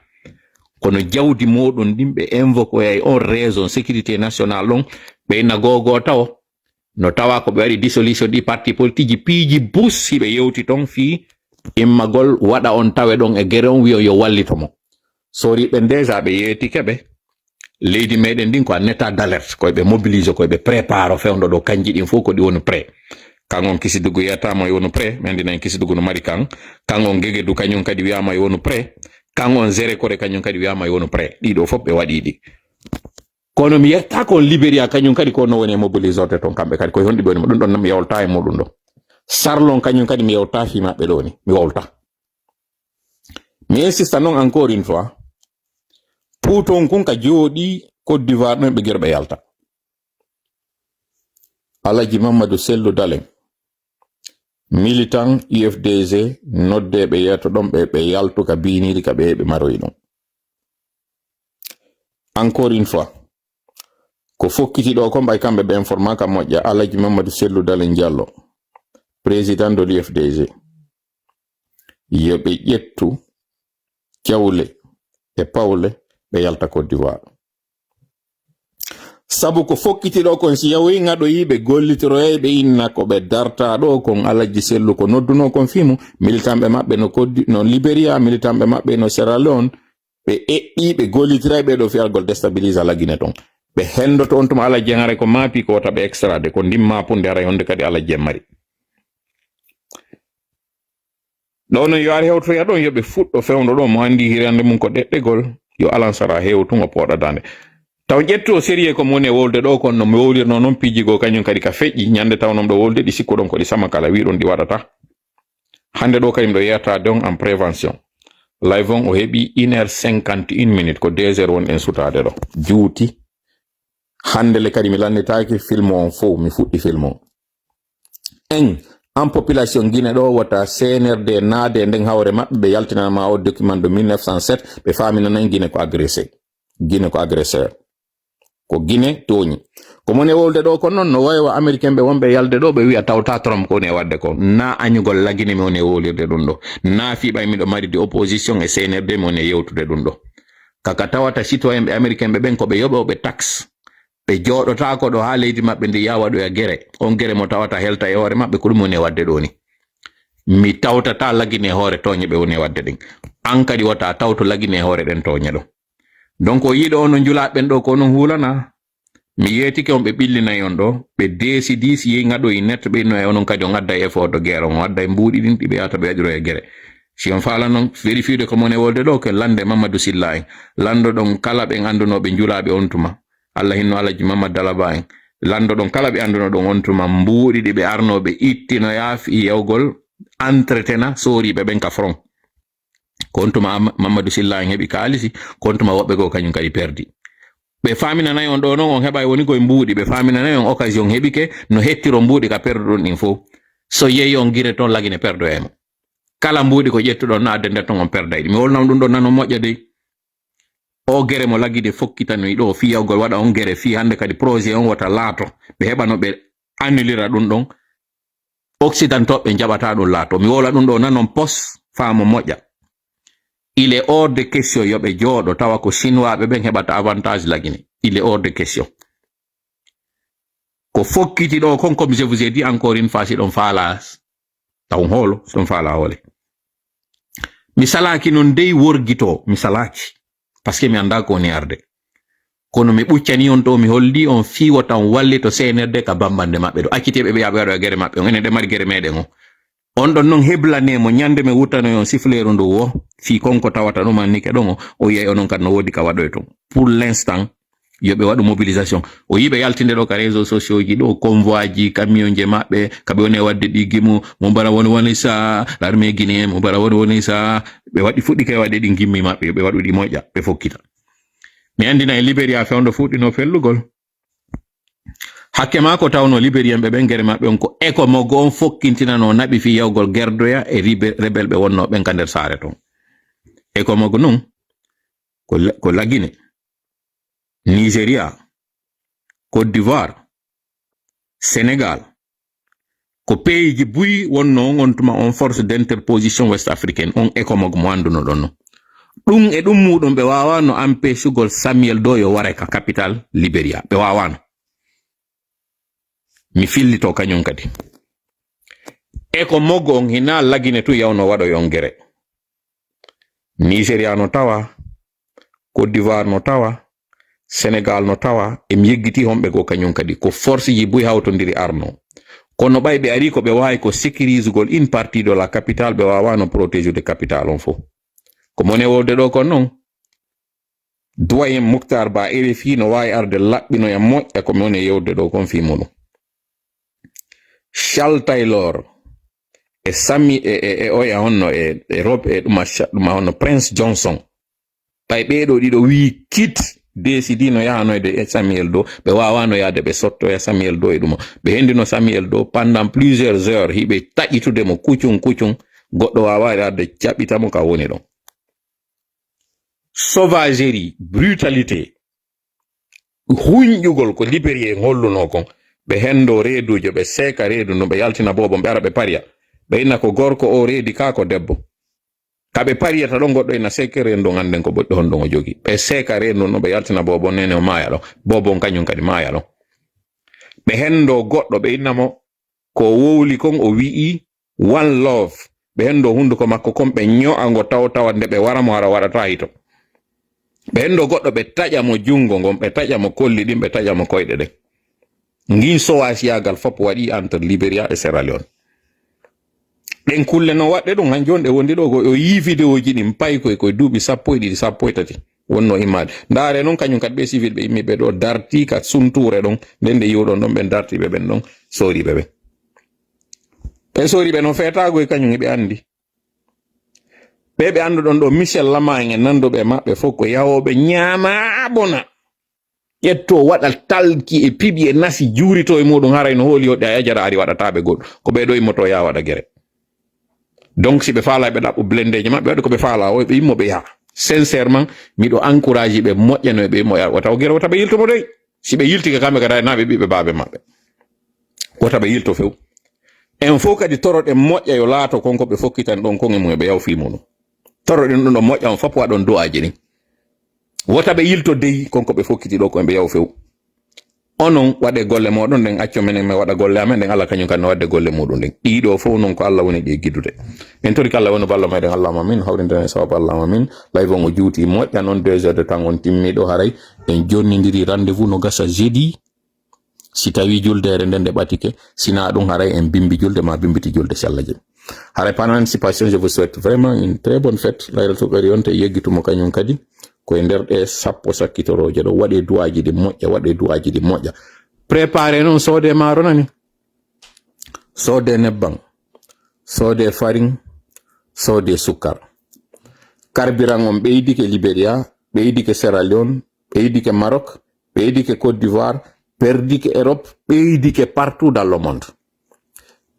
Kono jawdi mooɗon ɗin ɓe invoquoyay on raison sécurité nationale ɗon, ɓe inna gogo tawo. No tawa ko ɓe waɗi dissolution ɗi parti politique ji, piiji bus hiɓe yewti ton fii Immagol waɗa on tawe ɗon e gere on, wi'on yo wallito mo. Soriiɓe déjà ɓe yeetike ɓe. Leydi meɗen ndin ko en état d'alerte, ko ɓe mobilise, ko ɓe prépare fewndo ɗo, kanji ɗin fof ko ɗi woni prêt. Kan on Kisidugu yiyata mo e wonu prêt, mi anndi en Kisidugu no mari kan. Kan on Gegedu kañum kadi wi'aama e wonu prêt. Kan on Zerekore kañum kadi wi'aama e wonu prêt. Ɗiɗo fof ɓe waɗi ɗi. Kono mi yettaako on Liberia kañum kadi ko no woni e mobilisorde toon kamɓe kadi. Ko e honɗi ɓe woni mo? Ɗum ɗon mi yawta e muɗum ɗo. Sarlon kañum kadi mi yawta fii maɓɓe ɗo ni. Mi wawta. Mi insista noon encore une fois. Puuton kun ka jooɗi Côte d'Ivoire ɗon ɓe gero ɓe yalta. Alaji Mamadou Sellu Dalen. Militant U F D G nodde ɓe yeeto ɗon ɓe, ɓe yaltu ka biiniri ka ɓe, ɓe maroyi ɗum. Encore une fois, ko fokkiti ɗo ko mbay kamɓe ɓe informa ka moƴƴa Alaji Mamadou Sellu Dalen Diallo, président de l'U F D G. Yo ɓe ƴettu jawle e pawle ɓe yalta Côte d'Ivoire. Sabu ko fokkiti ɗo kon si yawoyi ŋaɗoyi ɓe gollitoroyay ɓe inna ko ɓe darta ɗo kon Alaji Sellu ko nodduno kon fii mum, militanɓe maɓɓe no Côte d'I-, no Liberia, militanɓe maɓɓe no Sierra Leone, ɓe eɓɓi, ɓe gollitiray ɓe ɗo fiyargol déstabiliser la Guinée ton. Ɓe hendoto on tuma Alaji en haray ko maapi ko wota ɓe extradé, ko ndin maapunde haray honde kadi Alaji en mari. Ɗo non yo ar hewtoya ɗon, yo ɓe fuɗɗo fewndo ɗo, mo anndi hirande mum ko ɗeɗɗegol, yo alan sara hewtungo pooɗa dande. Taw ƴettu o sérieux ko mo woni e wolde ɗo kon no mi wowlirno non piiji goo kañum kadi ka feƴƴi, ñande taw non ɗo wolde ɗi sikkuɗon ko ɗi sama kala, wiɗon ɗi waɗata. Hande ɗo kadi miɗo yetta don en prévention. Live on o heɓi une heure cinquante et une minutes, ko deux heures won en sutade ɗo. Juuti. Hande le kadi mi lannitaaki film on fow, mi fuɗɗi film on. En, en population Guinée ɗo wota C N R D naade e nden hawre maɓɓe, ɓe yaltinana ma o document de mille neuf cent sept, ɓe faaminana en Guinée ko agressé. Guinée ko agresseur. Ko Guinée tooñi. Ko mone wolde ɗo kon non no wayi wa Américain ɓe wonɓe yalde ɗo, ɓe wi'a tawta Trump ko woni e wadde ko. Na añugol la Guinée mi woni e wowlirde ɗum ɗo. Na fii ɓay miɗo mari de opposition e C N R D mi woni e yewtude ɗum ɗo. Kaka tawata citoyen ɓe Américain ɓe ɓen ko ɓe yoɓooɓe taxe. Ɓe jooɗotaako ɗo haa leydi maɓɓe ndi yaa waɗoya gere. On gere mo tawata helta e hoore maɓɓe ko ɗum woni e wadde ɗo ni. Mi tawtata la Guinée hoore tooñe ɓe woni e wadde ɗen. An kadi wota tawto la Guinée hoore ɗen tooñe ɗo. Donc o yiɗo on no njulaa ɓen ɗo ko onon huulana. Mi yeetike on ɓe ɓillinay on ɗo, ɓe deesidi si yehi ngaɗoyi net ɓe inno e onon kadi on adday effort de guerre, on adday mbuuɗi ɗin ɗi ɓe yahata ɓe waɗiroya gere. Si on faala non vérifiude ko mone wolde ɗo, ko lande Mamadou Silla en. Landoɗon kala ɓen andunooɓe njulaaɓe on tuma. Allah hinno Alaji Mamadou Dalaba en. Landoɗon kala ɓe andunoɗon on tuma mbuuɗi ɗi ɓe arno ɓe ittinoya fii yawgol entretena sooriiɓe ɓen ka front. Ko on tuma Am-, Mamadou Silla en heɓi kaalisi, ko on tuma woɓɓe goo kañum kadi perdi. Ɓe faaminanay on ɗo non, on heɓay woni koye mbuuɗi, ɓe faaminanay on occasion heɓike no hettiro mbuuɗi ka perduɗon ɗin fow. So yehi on gire ton la Guinée perdoyay mo. Kala mbuuɗi ko ƴettuɗon no adde nder ton on perday ɗi. Mi wolnam ɗum ɗo nano moƴƴa dey. O gere mo la Guinée fokkitanoyi ɗo fii yawgol waɗa on gere fii hande kadi projet on wota laato. Ɓe heɓa no ɓe annulira ɗum ɗon. Occidentaux ɓe njaɓata ɗum laato. Mi wowla ɗum ɗo nanon pos faamo moƴƴa. Il est hors de question yo ɓe jooɗo tawa ko Chinois ɓe ɓen heɓata avantage la Guinée. Il est hors de question. Ko fokkiti ɗo kon, comme je vous ai dit encore une fois, si ɗon faala taw hoolo, si ɗon faala hoole. Mi salaaki non dey worgito, mi salaaki. Parce que mi anndaa ko woni arde. Kono mi ɓuccani on ɗo, mi holli on fii wota on wallito C N R D ka bambande maɓɓe ɗo. Acciteeɓe ɓe yaaɓe waɗoya gere maɓɓe on. Enen ɗe mari gere meɗen on. On ɗon non heblane mo ñande mi wuttanoy on sifleeru ndu wo. Fii kon ko tawata ɗum annike ɗon o. O yiyay onon kadi no woodi ka waɗoy ton. Pour l'instant, yo ɓe waɗu mobilisation. O yiɓe yaltinde ɗo ka réseaux sociaux ji ɗo, convoi ji, camion je maɓɓe, ka ɓe woni e waɗde ɗi gimu, mo mbara woni woni sa, l'armée guinéenne, mo mbara woni woni sa, ɓe waɗi fuɗɗi kay waɗde ɗi gimmi maɓɓe, yo ɓe waɗu ɗi moƴƴa, ɓe fokkita. Mi anndina e Liberia fewndo fuɗɗino fellugol. Hakke maa ko tawno Libérien ɓe ɓen gere maɓɓe on ko eko mo go on fokkintinano naɓi fii yawgol gerdoya e ribe-, rebel ɓe wonno ɓen ka nder saare ton. Eko mo go nun ko La-, ko Lagine. Nigeria, Côte d'Ivoire, Sénégal, ko peeji buy wonno on, on tuma on force d'interposition ouest africaine, on ECOMOG mo anndunoɗon non. Ɗum e ɗum muɗum ɓe waawano empêchugol Samuel Doe yo ware ka capital Liberia. Ɓe waawano. Mi fillito kañum kadi. E ko moggo on hina lagine tun yawno waɗoy on gere. Nigeria no tawa, Côte d'Ivoire no tawa, Sénégal no tawa, e mi yeggiti homɓe goo kañum kadi. Ko force ji buy hawtondiri arno. Kono ɓay ɓe ari ko ɓe waawi ko sécurisugol une partie de la capitale, ɓe waawano protéger de capitale on fof. Ko mone wowde ɗo kon non. Doyen Mouctar Ba, R F I, no waawi arde laɓɓinoya moƴƴa ko mone yewde ɗo kon fii muɗum. Charles Taylor e Sami e, e, e oya honno e, e Rob e ɗuma Cha-, ɗuma honno Prince Johnson. Ɓay ɓee ɗoo ɗiɗo wii kit, décidi no yahanoyde e Samuel Doe, ɓe waawano yahde ɓe sottoya Samuel Doe e ɗuma. Ɓe hendino Samuel Doe pendant plusieurs heures, hiɓe taƴitude mo kucun kucun, goɗɗo waawaade arde jaɓɓita mo ka woni ɗon. Sauvagerie, brutalité, hunƴugol ko Libérien hollunoo kon. Ɓe henndoo reeduujo, ɓe seeka reedu ndun, ɓe yaltina boobo, ɓe ara ɓe pariya. Ɓe inna ko gorko o reedi kaa ko debbo. Ka ɓe pariyata ɗon, goɗɗo ina seeka reedu ndun, annden ko ɓoɗɗo honɗun o jogii. Ɓe seeka reedu ndun, ɓe yaltina boobo, nene o maaya ɗon. Boobo on kañum kadi maaya ɗon. Ɓe henndoo goɗɗo, ɓe inna mo ko o wowli kon, o wi'i, "One love." Ɓe henndoo hunnduko makko kon, ɓe ño'a ngo taw tawa nde ɓe wara mo hara waɗataa hito. Ɓe henndoo goɗɗo, ɓe taƴa mo junngo ngon, ɓe taƴa mo kolli ɗin, ɓe taƴa mo koyɗe ɗen. Ngin sowasiyaagal fof waɗi entre Liberia e Sierra Leone. Ɗen kulle no waɗde ɗum, han jooni ɗe wondi ɗo, ko o yii vidéoji ɗin, payi koye, koye duuɓi sappo e ɗiɗi, sappo e tati wonno immaade. Ndaare noon, kañum kadi ɓe civil ɓe immi ɓe ɗo, darti ka suntuure ɗon, nden nde yiwɗon ɗon, ɓen dartiiɓe ɓen ɗon, sooriiɓe ɓen. Ɓen sooriiɓe noon feetaago e kañum, hiɓe anndi. Ɓe ɓe annduɗon ɗo, Michel Lama en e nannduɓe e maɓɓe fof ko yahooɓe ñaama bona. Ƴetto waɗa talki e piɓi e nasi, juurito e muɗum, haray no hooli hoɗde a yajara ari waɗataaɓe goɗɗum. Ko ɓee ɗo immoto yaa waɗa gere. Donc, si ɓe faalaa ɓe ɗaɓɓo blendeeji maɓɓe, waɗi ko ɓe faalaa o, ɓe immo ɓe yaha. Sincèrement, miɗo encourage ɓe moƴƴano e ɓe immo yaha. Wota o gere, wota ɓe yilto mo dey. Si ɓe yiltike kamɓe kadi, na ɓe ɓiɓɓe baabe maɓɓe. Wota ɓe yilto few. En fof kadi toroɗen moƴƴa yo laato kon ko ɓe fokkitani ɗon kon e mum e ɓe yaw fii muɗum. Toroɗen ɗum ɗo moƴƴa on fof waɗon du'aaji ɗin. Wota ɓe yilto dey kon ko ɓe fokkiti ɗo ko ɓe yaw few. Onon waɗe golle moɗon ɗen, acco menen men waɗa golle amen ɗen, Allah kañum kan no waɗde golle muɗum ɗen. Ɗii ɗo fof non ko Allah woni ɗi e giddude. En tori ko Allah woni ballo meɗen, Allahumma amin. Hawrinde en sababu, Allahumma amin. Live on o juuti moƴƴa noon, deux heures de temps on timmi ɗo haray. En jonnindiri rendez-vous no gasa jeudi. Si tawi juldeere nden nde ɓatike, sina ɗum haray en bimbi julde ma bimbiti julde si Allah jaɓi. Haray par anticipation, je vous souhaite vraiment une très bonne fête. Laylatul Qadri on te yeggitumo kañum kadi. Ko e nder ɗe sappo sakkitorooje ɗo. Waɗe du'aaji ɗi moƴƴa, waɗe du'aaji ɗi moƴƴa. Préparé noon, soode maaro nani. Soode nebbam. Soode farine. Soode sukkar. Carburant on ɓeydike Liberia, ɓeydike Sierra Leone, ɓeydike Maroc, ɓeydike Côte d'Ivoire, perdike Europe, ɓeydike partout dans le monde.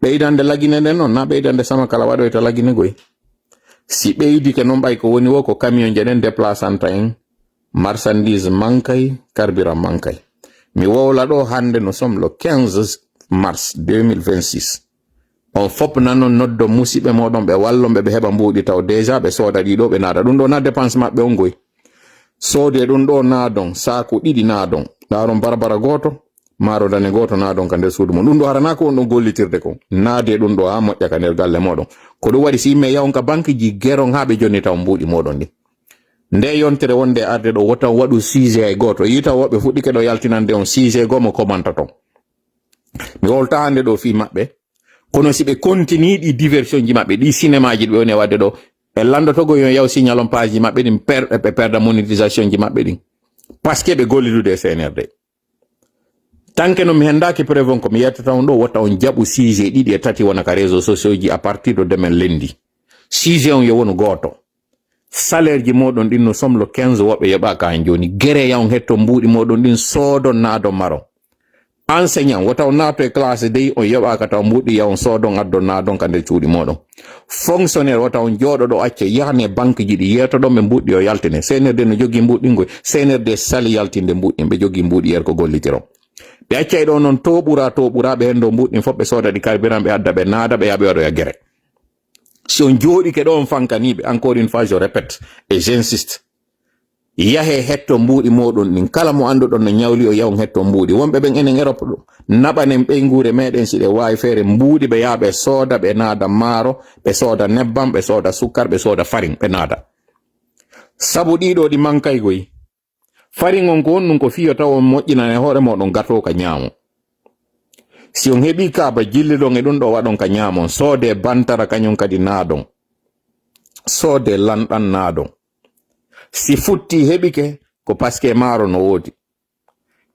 Ɓeydande Lagine nden noon, na ɓeydande sama kala waɗoyta Lagine goy. Si ɓeydike noon, ɓay ko woni wo ko camion je ɗen déplaçanta en, marchandise mankay, carburant mankay. Mi wowla ɗo hannde, nous sommes le quinze mars deux mille vingt-six. On fof nanon, noddon musiɓɓe moɗon, ɓe wallon ɓe, ɓe heɓa mbuuɗi taw. Déjà ɓe sooda ɗi ɗo, ɓe naada. Ɗum ɗo na dépense maɓɓe on goy. Soode ɗum ɗo naadon, saaku ɗiɗi naadon. Ndaaron barbara gooto, maaro dane gooto naadon ka nder suudu mon. Ɗum ɗo harana ko on ɗon gollitirde kon. Naade ɗum ɗo haa moƴƴa ka nder galle moɗon. Ko ɗum waɗi si yimɓe yahon ka banque ji, geron haa ɓe jonni taw mbuuɗi moɗon ɗin. Nde yontere wonde arde ɗo, wota on waɗu sujet hay gooto. Yita woɓɓe fuɗɗike ɗo yaltinande on sujet goo mo commentaton. Mi wolta hannde ɗo fii maɓɓe. Kono si ɓe continue ɗi diversion ji maɓɓe, ɗi cinéma ji ɗi ɓe woni e waɗde ɗo, e lanndotogol yo yaw signal on page ji maɓɓe ɗin, per-, ɓe perda monétisation ji maɓɓe ɗin. Parce que ɓe gollidude e C N R D. Tant que no mi henndaaki preuve on, ko mi yettata on ɗo, wota on jaɓu sujet ɗiɗi e tati wona ka réseaux sociaux ji à partir de demain lundi. Sujet on yo wonu gooto. Salaire ji moɗon ɗin, nous sommes le quinze, woɓɓe yoɓaaka han jooni. Gere yahon hetto mbuuɗi moɗon ɗin, soodon naadon maron. Enseignant, wota on naato e classe dey, on yoɓaaka taw mbuuɗi, yahon soodon, addon naadon ka nder cuuɗi moɗon. Fonctionnaire, wota on jooɗo ɗo acce, yahane banque ji ɗi, yeetoɗon ɓe mbuuɗi o yaltine. C N R D no jogii mbuuɗi ngoy, C N R D sali yaltinde mbuuɗi, ɓe jogii mbuuɗi yer ko gollitiron. Ɓe accay ɗo noon toɓura, toɓura, ɓe hendo mbuuɗi fof, ɓe sooda ɗi carburant, ɓe adda, ɓe naada, ɓe yaha ɓe waɗoya gere. Si on jooɗike ɗo, on fankaniiɓe, encore une fois, je répète et j'insiste, Yahe hetto mbuuɗi mooɗon ɗin. Kala mo annduɗon no ñawli, o yahon hetto mbuuɗi. Wonɓe ɓen enen Erop ɗo, naɓanen ɓeynguure meɗen si ɗe waawi feere mbuuɗi, ɓe yaha ɓe sooda, ɓe naada maaro, ɓe sooda nebbam, ɓe sooda sukkar, ɓe sooda farin, ɓe naada. Sabu ɗiɗo ɗi mankaygoyi. Farin on ko honɗun? Ko fiyo taw on moƴƴinana e hoore mooɗon gato ka ñaamo. Si on heɓii kaaba, jilliɗon e ɗun ɗo, waɗon ka ñaamon. Soodee bantara, kañun kadi naadon. Soodee lanɗan, naadon. Si futti heɓike, ko paske maaro no woodi.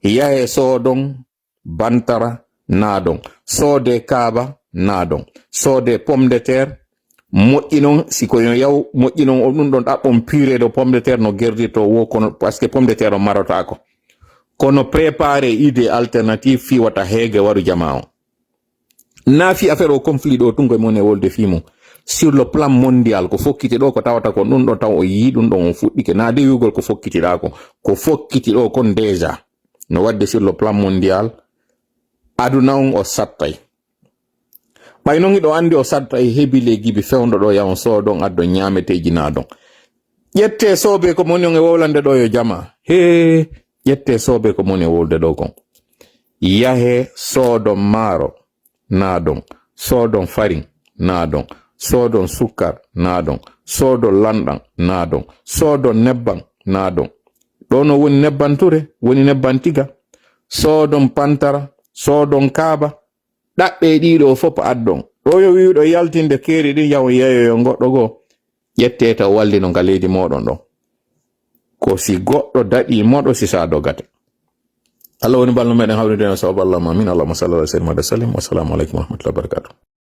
Yahe soodon bantara, naadon. Soodee kaaba, naadon. Soodee pomme de terre, moƴƴinon, si ko yo yaw, moƴƴinon o ɗun ɗon, ɗaɓɓon purée de pomme de terre no gerdirtoo woo, kono paske pomme de terre on marotaako. Kono préparé idée alternative fii wata heege waru jamaa on. Naa fii affaire o conflit ɗo tun ko e mon e wolde fii mun. Sur le plan mondial, ko fokkiti ɗo, ko tawata ko ɗun ɗo taw o yii ɗun ɗon, on fuɗɗike. Naa de wi'ugol ko fokkiti ɗa ko, ko fokkiti ɗo kon déjà. No waɗde sur le plan mondial, aduna on o sattay. Ɓay non hiɗo anndi o sattay, hebi le gibi fewndo ɗo, yahon soodon, addon ñaameteeji, naadon. Ƴettee soobee ko moni on e wowlande ɗo yo jamaa. Hee, ƴettee soobee ko moni e wowlde ɗo kon. Yahee soodon maaro, naadon. Soodon farin, naadon. Soodon sukkar, naadon. Soodon lanɗan, naadon. Soodon nebban, naadon. Ɗo no woni nebban ture, woni nebban tiga. Soodon pantara, soodon kaaba. Ɗaɓɓee ɗiɗo fof addon. Ɗo yo wi'uɗo yaltinde keeri ɗin, yahon yeeyoyon goɗɗo goo. Ƴettee taw wallino nga leydi mooɗon ɗon. Ko si goɗɗo daɗii moɗo, si saa dogate. Allah woni ballo meɗen, hawride en sabab Allah ma min. Allahumma salli ala sayyidina Muhammad wa sallim. Wassalamu alaikum wa rahmatullahi wa barakatuh.